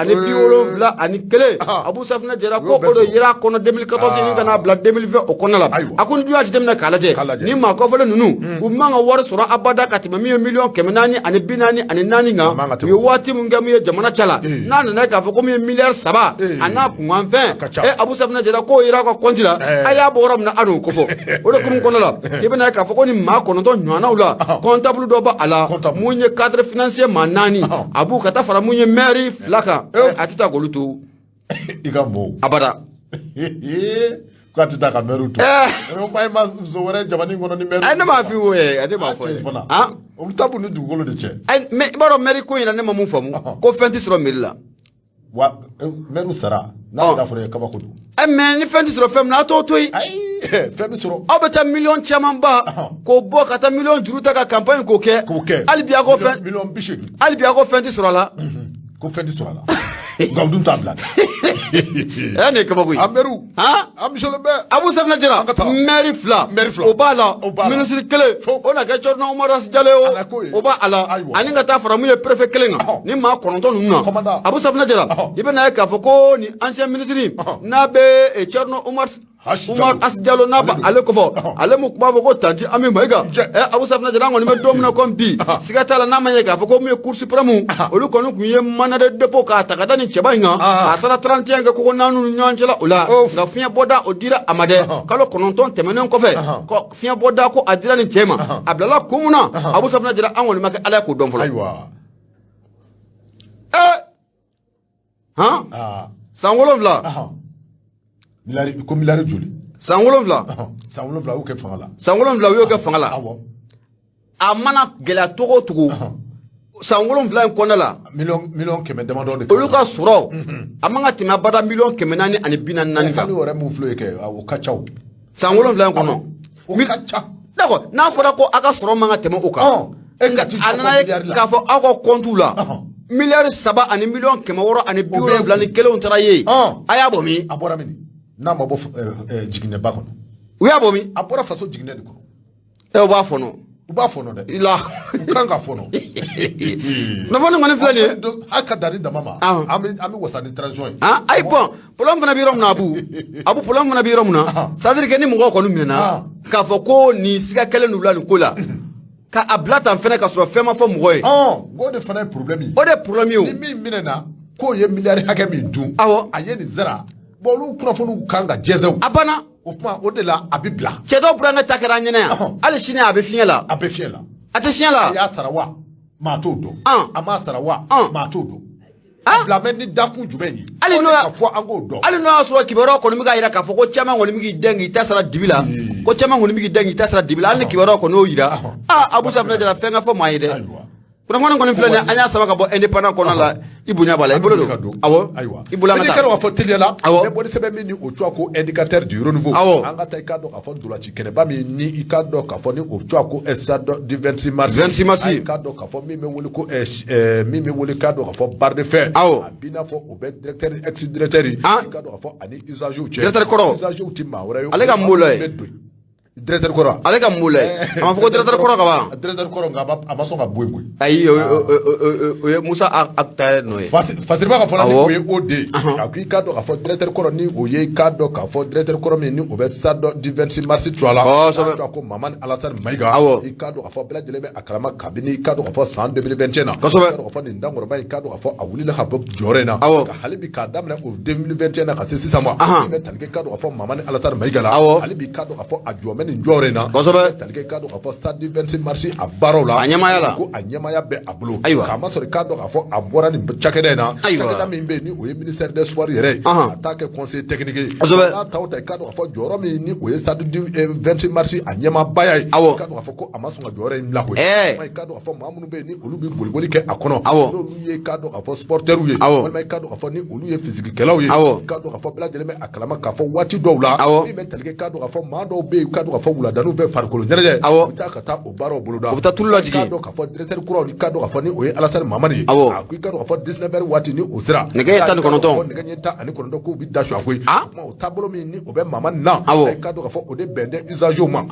Abu Safinɛ Jara, ko o de yera a kɔnɔ 2014 ni ka n'a bila 2020 o kɔnɔna la. A ko ni dun y'a jateminɛ k'a lajɛ, ni maa kofɔlen ninnu, u man ka wari sɔrɔ abada ka tɛmɛ min ye miliyɔn 444 kan. U ye waati min kɛ mun ye jamana ca la, n'a nana k'a fɔ ko min ye miliyari 3 a n'a kunkanfɛn, e Abu Safinɛ Jara, k'o yera ka kɔnti la, a y'a bɔ yɔrɔ min na, a n'o kofɔ. O de hukumu kɔnɔna la, i bɛna k'a fɔ ko ni maa 9 ɲɔgɔnnaw la, comptable dɔ b'a la, mun ye cadre financier maa naani, a b'u ka taa fara mun ye maire fila kan, a tɛ taa k'olu to. I ka mɔgɔw abada. K'a tɛ taa ka maire to. O ma ma muso wɛrɛ jamana in kɔnɔ ni maire. Ne m'a f'i ye, ne m'a fɔ ye. Olu ta b'u ni dugukolo de cɛ. Mais i b'a dɔn, maire ko in na, ne ma mun faamu, ko fɛn tɛ sɔrɔ mairie la. Wa maire sara n'a bɛ fɔra ye, kabako don. Mais ni fɛn tɛ sɔrɔ fɛn min na, a t'o to yen. Ayi, fɛn bɛ sɔrɔ. Aw bɛ taa miliyɔn caman ba k'o bɔ ka taa miliyɔn juru ta ka campagne k'o kɛ. K'o kɛ. Hali bi a ko fɛn. Miliyɔn 80. Hali bi a ko fɛn tɛ sɔrɔ a la. Ko fɛn tɛ sɔrɔ a la. Nka u dun t'a bila dɛ. Ɛ, nin ye kabako ye. A maire. An misɛnnin bɛɛ. Abu Safinɛ Jara, maire fila. Maire fila. O b'a la, minisiri kelen, o na kɛ Thierno Oumar Diallo ye, o b'a a la, ani ka taa fara mun ye préfet kelen kan, ni maa 9 ninnu na. Abu Safinɛ Jara, i bɛna ye k'a fɔ ko ni ancien ministre n'a bɛ Thierno Oumar Oumar Hass Diallo, n'a b'a ale kɔfɔ, ale mun tun b'a fɔ ko tanti Ami Mayiga. Ɛ Abu Safinɛ Jara, an kɔni bɛ don min na komi bi, siga t'a la, n'a ma ɲɛ k'a fɔ ko mun ye Cour suprême, olu kɔni tun ye mandat de dépôt k'a ta ka da nin cɛba in kan, a taara 31 kɛ koko naani ni ɲɔgɔn cɛla o la. Nka fiɲɛ bɔda o dira a ma dɛ. Kalo 9 tɛmɛnen kɔfɛ, ko fiɲɛ bɔda ko a dira nin cɛ ma, a bilala kun mun na, Abu Safinɛ Jara, an kɔni ma kɛ Ala ye k'o dɔn fɔlɔ. Ayiwa. Ɛ han, san 7. Miliyari ko miliyari joli? San 7. San 7 u y'o kɛ fanga la. San 7 u y'o kɛ fanga la. A mana gɛlɛya cogo o cogo, san 7 in kɔnɔna la, Miliyɔn 100 damadɔ de. Olu ka sɔrɔ a man ka tɛmɛ abada miliyɔn 444 kan. Hali o yɛrɛ mun filɛ kɛ, o ka ca o. San 7 in kɔnɔ. O ka ca. D'accord, n'a fɔra ko a ka sɔrɔ man ka tɛmɛ o kan, a nana ye k'a fɔ aw ka kɔntiw la, miliyari 3 ani miliyɔn 671 taara ye, a y'a bɔ min? A bɔra min? N'a ma bɔ jiginɛba kɔnɔ. U y'a bɔ min? A bɔra faso jiginɛ de kɔnɔ. Ɛ, u b'a fɔnɔ. U b'a fɔnɔ dɛ. La. U kan ka fɔnɔ. Kunnafoni kɔni filɛ nin ye. A ka dan ni dama ma. An bɛ wasa ni transition ye. Ayi, bon, problème fana bɛ yɔrɔ min na, Abu, problème fana bɛ yɔrɔ min na, c'est à dire que ni mɔgɔw kɔni minɛna k'a fɔ ko nin siga kɛlen don la nin ko la, ka a bila tan fɛnɛ ka sɔrɔ fɛn ma fɔ mɔgɔ ye. O de fana ye problème ye. O de ye problème ye o. Ni min minɛna k'o ye miliyari hakɛ min dun. A ye nin sara. Bon, olu kunnafoniw kan ka jɛnsɛn. A banna. O tuma, o de la a bɛ bila. Cɛ dɔw burankɛ ta kɛra an ɲɛna yan, hali sini a bɛ fiɲɛ la. A bɛ fiɲɛ la. A tɛ fiɲɛ la. A y'a sara wa, maa t'o dɔn. A m'a sara wa, maa t'o dɔn. A bila bɛ ni dakun jumɛn ye? Hali n'o y'a fɔ, an k'o dɔn. Hali n'o y'a sɔrɔ kibaruyaw kɔni bɛ k'a jira k'a fɔ ko caman kɔni bɛ k'i dɛn k'i ta sara dibi la, ko caman kɔni bɛ k'i dɛn k'i ta sara dibi la, hali ni kibaruyaw kɔni y'o jira, aa, Abu Safinɛ Jara, fɛn ka fɔ maa ye dɛ. Kunnafoni kɔni filɛ nin ye, an y'a sama ka bɔ Indépendant kɔnɔna la. I bonya b'a la, i bolo don. Awɔ, ayiwa, i bolo, an ka taa. I ka dɔn k'a fɔ teliya la. Awɔ. N bɛ bɔ ni sɛbɛn min ni o tɔgɔ ko Indicateur du renouveau. Awɔ. An ka taa, i ka dɔn k'a fɔ ntolanci kɛnɛba min ni i ka dɔn k'a fɔ ni o tɔgɔ ko stade du 26 mars. 26 mars. I ka dɔn k'a fɔ min bɛ wele ko min bɛ wele k'a dɔn k'a fɔ barre de fer. Awɔ. A b'i n'a fɔ o bɛ directeur, ex directeur. I ka dɔn k'a fɔ ani usagers cɛ. Directeur kɔrɔ. Usagers ti maa wɛrɛ ye. Ale ka mun la ye? Directeur kɔrɔ. Ale ka mun la ye? A ma fɔ ko directeur kɔrɔ ka ban. Directeur kɔrɔ, nka a ma sɔn ka bɔ yen koyi. Ayi, o ye Musa Akutayɛ nɔ ye. Fasiriba ka fɔ la, ni o ye o de ye. A ko i k'a dɔn k'a fɔ directeur kɔrɔ, ni o ye, i k'a dɔn k'a fɔ directeur kɔrɔ min ni o bɛ stade du 26 mars tɔgɔ la. Kosɛbɛ. Ko Mamani Alassane Mayiga. Awɔ. I k'a dɔn k'a fɔ bɛɛ lajɛlen bɛ a kalama kabini i k'a dɔn k'a fɔ san 2021 na. Kosɛbɛ. I k'a dɔn k'a fɔ nin dankɔrɔba in, i k'a dɔn k'a fɔ a wulila ka bɔ jɔyɔrɔ in na. Awɔ. Ka hali bi k'a daminɛ o 2021 na ka se sisan ma. Ahan. Min bɛ tali kɛ, i k'a dɔn k'a fɔ Mamani Alassane Mayiga la. Awɔ. Hali bi, i k'a dɔn k'a fɔ a jɔ bɛ nin jɔyɔrɔ in na. Tali kɛ i k'a dɔn k'a fɔ stade du 26 mars a baaraw la, A ɲɛmaaya la. Ko a ɲɛmaaya bɛ a bolo. Ayiwa. K'a masɔrɔ i k'a dɔn k'a fɔ a bɔra nin cakɛda in na, cakɛda min bɛ yen ni o ye ministère des sports yɛrɛ ye, a t'a kɛ conseil technique ye. N'a ta o ta, i k'a dɔn k'a fɔ jɔyɔrɔ min ni o ye stade du 26 mars a ɲɛmaabaya ye, i k'a dɔn k'a fɔ ko a ma sɔn ka jɔyɔrɔ in bila koyi. I k'a dɔn k'a fɔ maa minnu bɛ yen ni olu bɛ boliboli kɛ a kɔnɔ, n'olu ye i k'a dɔn k'a fɔ supporters ye, walima i k'a dɔn k'a fɔ ni olu ye fisikikɛlaw ye, i k'a dɔn k'a fɔ bɛɛ lajɛlen bɛ a kalama k'a fɔ waati dɔw la, min bɛ tali kɛ i k'a dɔn k'a fɔ maa dɔw bɛ yen, i k'a dɔn k'a fɔ wuladaninw fɛ farikolo ɲɛnajɛ, u bɛ taa ka taa o baaraw boloda, U bɛ taa tulu lajigin. I k'a dɔn k'a fɔ directeur kuraw, i k'a dɔn k'a fɔ ni o ye Alasani Mahamani ye, a ko i k'a dɔn k'a fɔ 19 heures waati ni o sera, Nɛgɛ ɲɛ 19. Nɛgɛ ɲɛ 19, k'u bɛ da su a koyi. O tuma o taabolo min ni o bɛ Mahamani na, i k'a dɔn k'a fɔ o de bɛn tɛ usagers ma.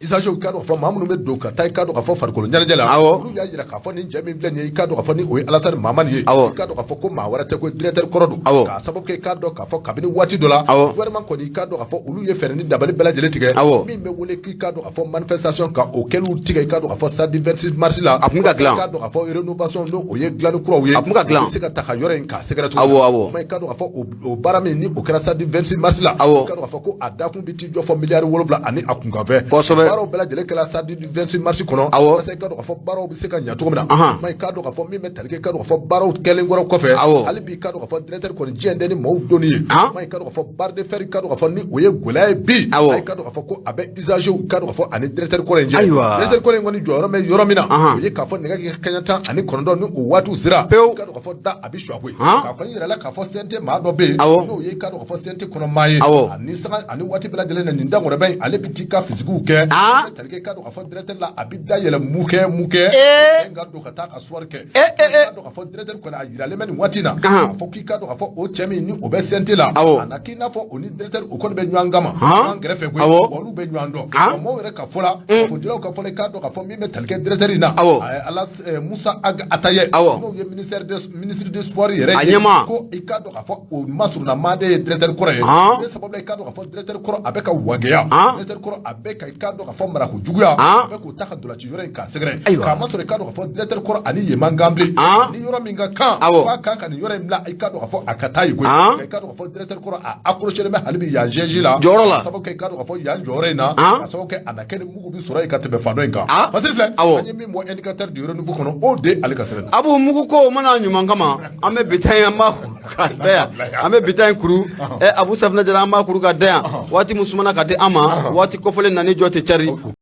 Usagers, i k'a dɔn k'a fɔ maa minnu bɛ don ka taa i k'a dɔn k'a fɔ farikolo ɲɛnajɛ la, olu y'a jira k'a fɔ nin cɛ min filɛ nin ye, i k'a dɔn k'a fɔ ni o ye Alasani Mahamani ye, i k'a dɔn k'a fɔ ko maa wɛrɛ tɛ ko directeur kɔrɔ don. K'a sababu kɛ i k'a dɔn k'a fɔ kabini waati dɔ la, gouvernement kɔni, i k'a dɔn k'a fɔ olu ye fɛɛrɛ ni dabali bɛɛ lajɛlen tigɛ, min bɛ wele k'i k'a dɔn k'a fɔ manifestation, ka o kɛliw tigɛ i k'a dɔn k'a fɔ stade du 26 mars la. A tun bɛ ka dilan. I k'a dɔn k'a fɔ rénovation, n'o o ye dilanni kuraw ye, A tun bɛ ka dilan. U bɛ se ka ta ka yɔrɔ in k'a sɛgɛrɛ cogo min na. Kuma i k'a dɔn k'a fɔ o baara min ni o kɛra stade du 26 mars la, i k'a dɔn k'a fɔ ko a dakun bɛ t'i jɔ fɔ miliyari 7 ani a kunkanfɛn. Baaraw bɛɛ lajɛlen kɛra stade du 26 mars kɔnɔ, walasa i k'a dɔn k'a fɔ baaraw bɛ se ka ɲɛ cogo min na. Kuma i k'a dɔn k'a fɔ min bɛ tali kɛ i k'a dɔn k'a fɔ baaraw kɛlen kɔrɔ kɔfɛ, hali bi i k'a dɔn k'a fɔ directeur kɔni diɲɛ tɛ ni maaw donni ye. Kuma i k'a dɔn k'a fɔ barre de fer, i k'a dɔn k'a fɔ ni o ye gɛlɛya ye bi, i k'a dɔn k'a fɔ ko a bɛ usagers, i k'a dɔn k'a fɔ ani directeur kɔrɔ in cɛ. Directeur kɔrɔ in kɔni jɔyɔrɔ bɛ yɔrɔ min na, o ye k'a fɔ nɛgɛ kanɲɛ 19 ni o waatiw sera, i k'a dɔn k'a fɔ da a bɛ su a koyi. K'a kɔni yirala k'a fɔ CNT maa dɔ bɛ yen, n'o ye i k'a dɔn k'a fɔ CNT kɔnɔ maa ye, ani sanga ani waati bɛɛ lajɛlen na nin dankɔrɔba in ale bɛ t'i ka fisigiw kɛ. Tali kɛ i k'a dɔn k'a fɔ directeur la, a bɛ da yɛlɛ mu kɛ mu kɛ ka don ka taa ka soir kɛ. I k'a dɔn k'a fɔ directeur kɔni a yiralen bɛ nin waati in na k'a fɔ k'i k'a dɔn k'a fɔ o cɛ min ni o bɛ CNT la, a na k'i n'a fɔ o ni directeur o kɔni bɛ ɲɔgɔn kama, ɲɔgɔn kɛrɛfɛ koyi, olu bɛ ɲɔgɔn dɔn. Maaw yɛrɛ ka fɔ la, kunnafonidilaw ka fɔ la, i k'a dɔn k'a fɔ min bɛ tali kɛ directeur in na, ala Musa Ag Ataye, n'o ye ministère de ministre de sport yɛrɛ A ɲɛmaa. Ko i k'a dɔn k'a fɔ o masurunna maa de ye directeur kɔrɔ ye. O de sababu la, i k'a dɔn k'a fɔ directeur kɔrɔ a bɛ ka wagɛya, directeur kɔrɔ a bɛ ka i k'a dɔn k'a fɔ marako juguya, a bɛ k'o ta ka dolaci yɔrɔ in k'a sɛgɛrɛ. K'a masɔrɔ i k'a dɔn k'a fɔ directeur kɔrɔ ani yen man kan bilen, ni yɔrɔ min ka kan, k'a kan ka nin yɔrɔ in bila, i k'a dɔn k'a fɔ a ka taa yen koyi. I k'a dɔn k'a fɔ directeur kɔrɔ a accroché bɛ hali bi yan siège la, Jɔyɔrɔ la. K'a sababu kɛ i k'a dɔn k'a fɔ yan jɔyɔrɔ in na, k'a sababu kɛ a na kɛ ni mugu bɛ sɔrɔ yen ka tɛmɛ fan dɔ in kan. Patiri filɛ, an ye min bɔ Indicateur du Renouveau kɔnɔ, o de ale ka sɛbɛn. Abu, mugu ko mana ɲuman kama, an bɛ bi ta in, an b'a ka da yan, an bɛ bi ta in kuru. Abu Safinɛ Jara, an b'a kuru ka da yan. Waati min sumana ka di an ma, waati kɔfɔlen nani jɔ tɛ cari.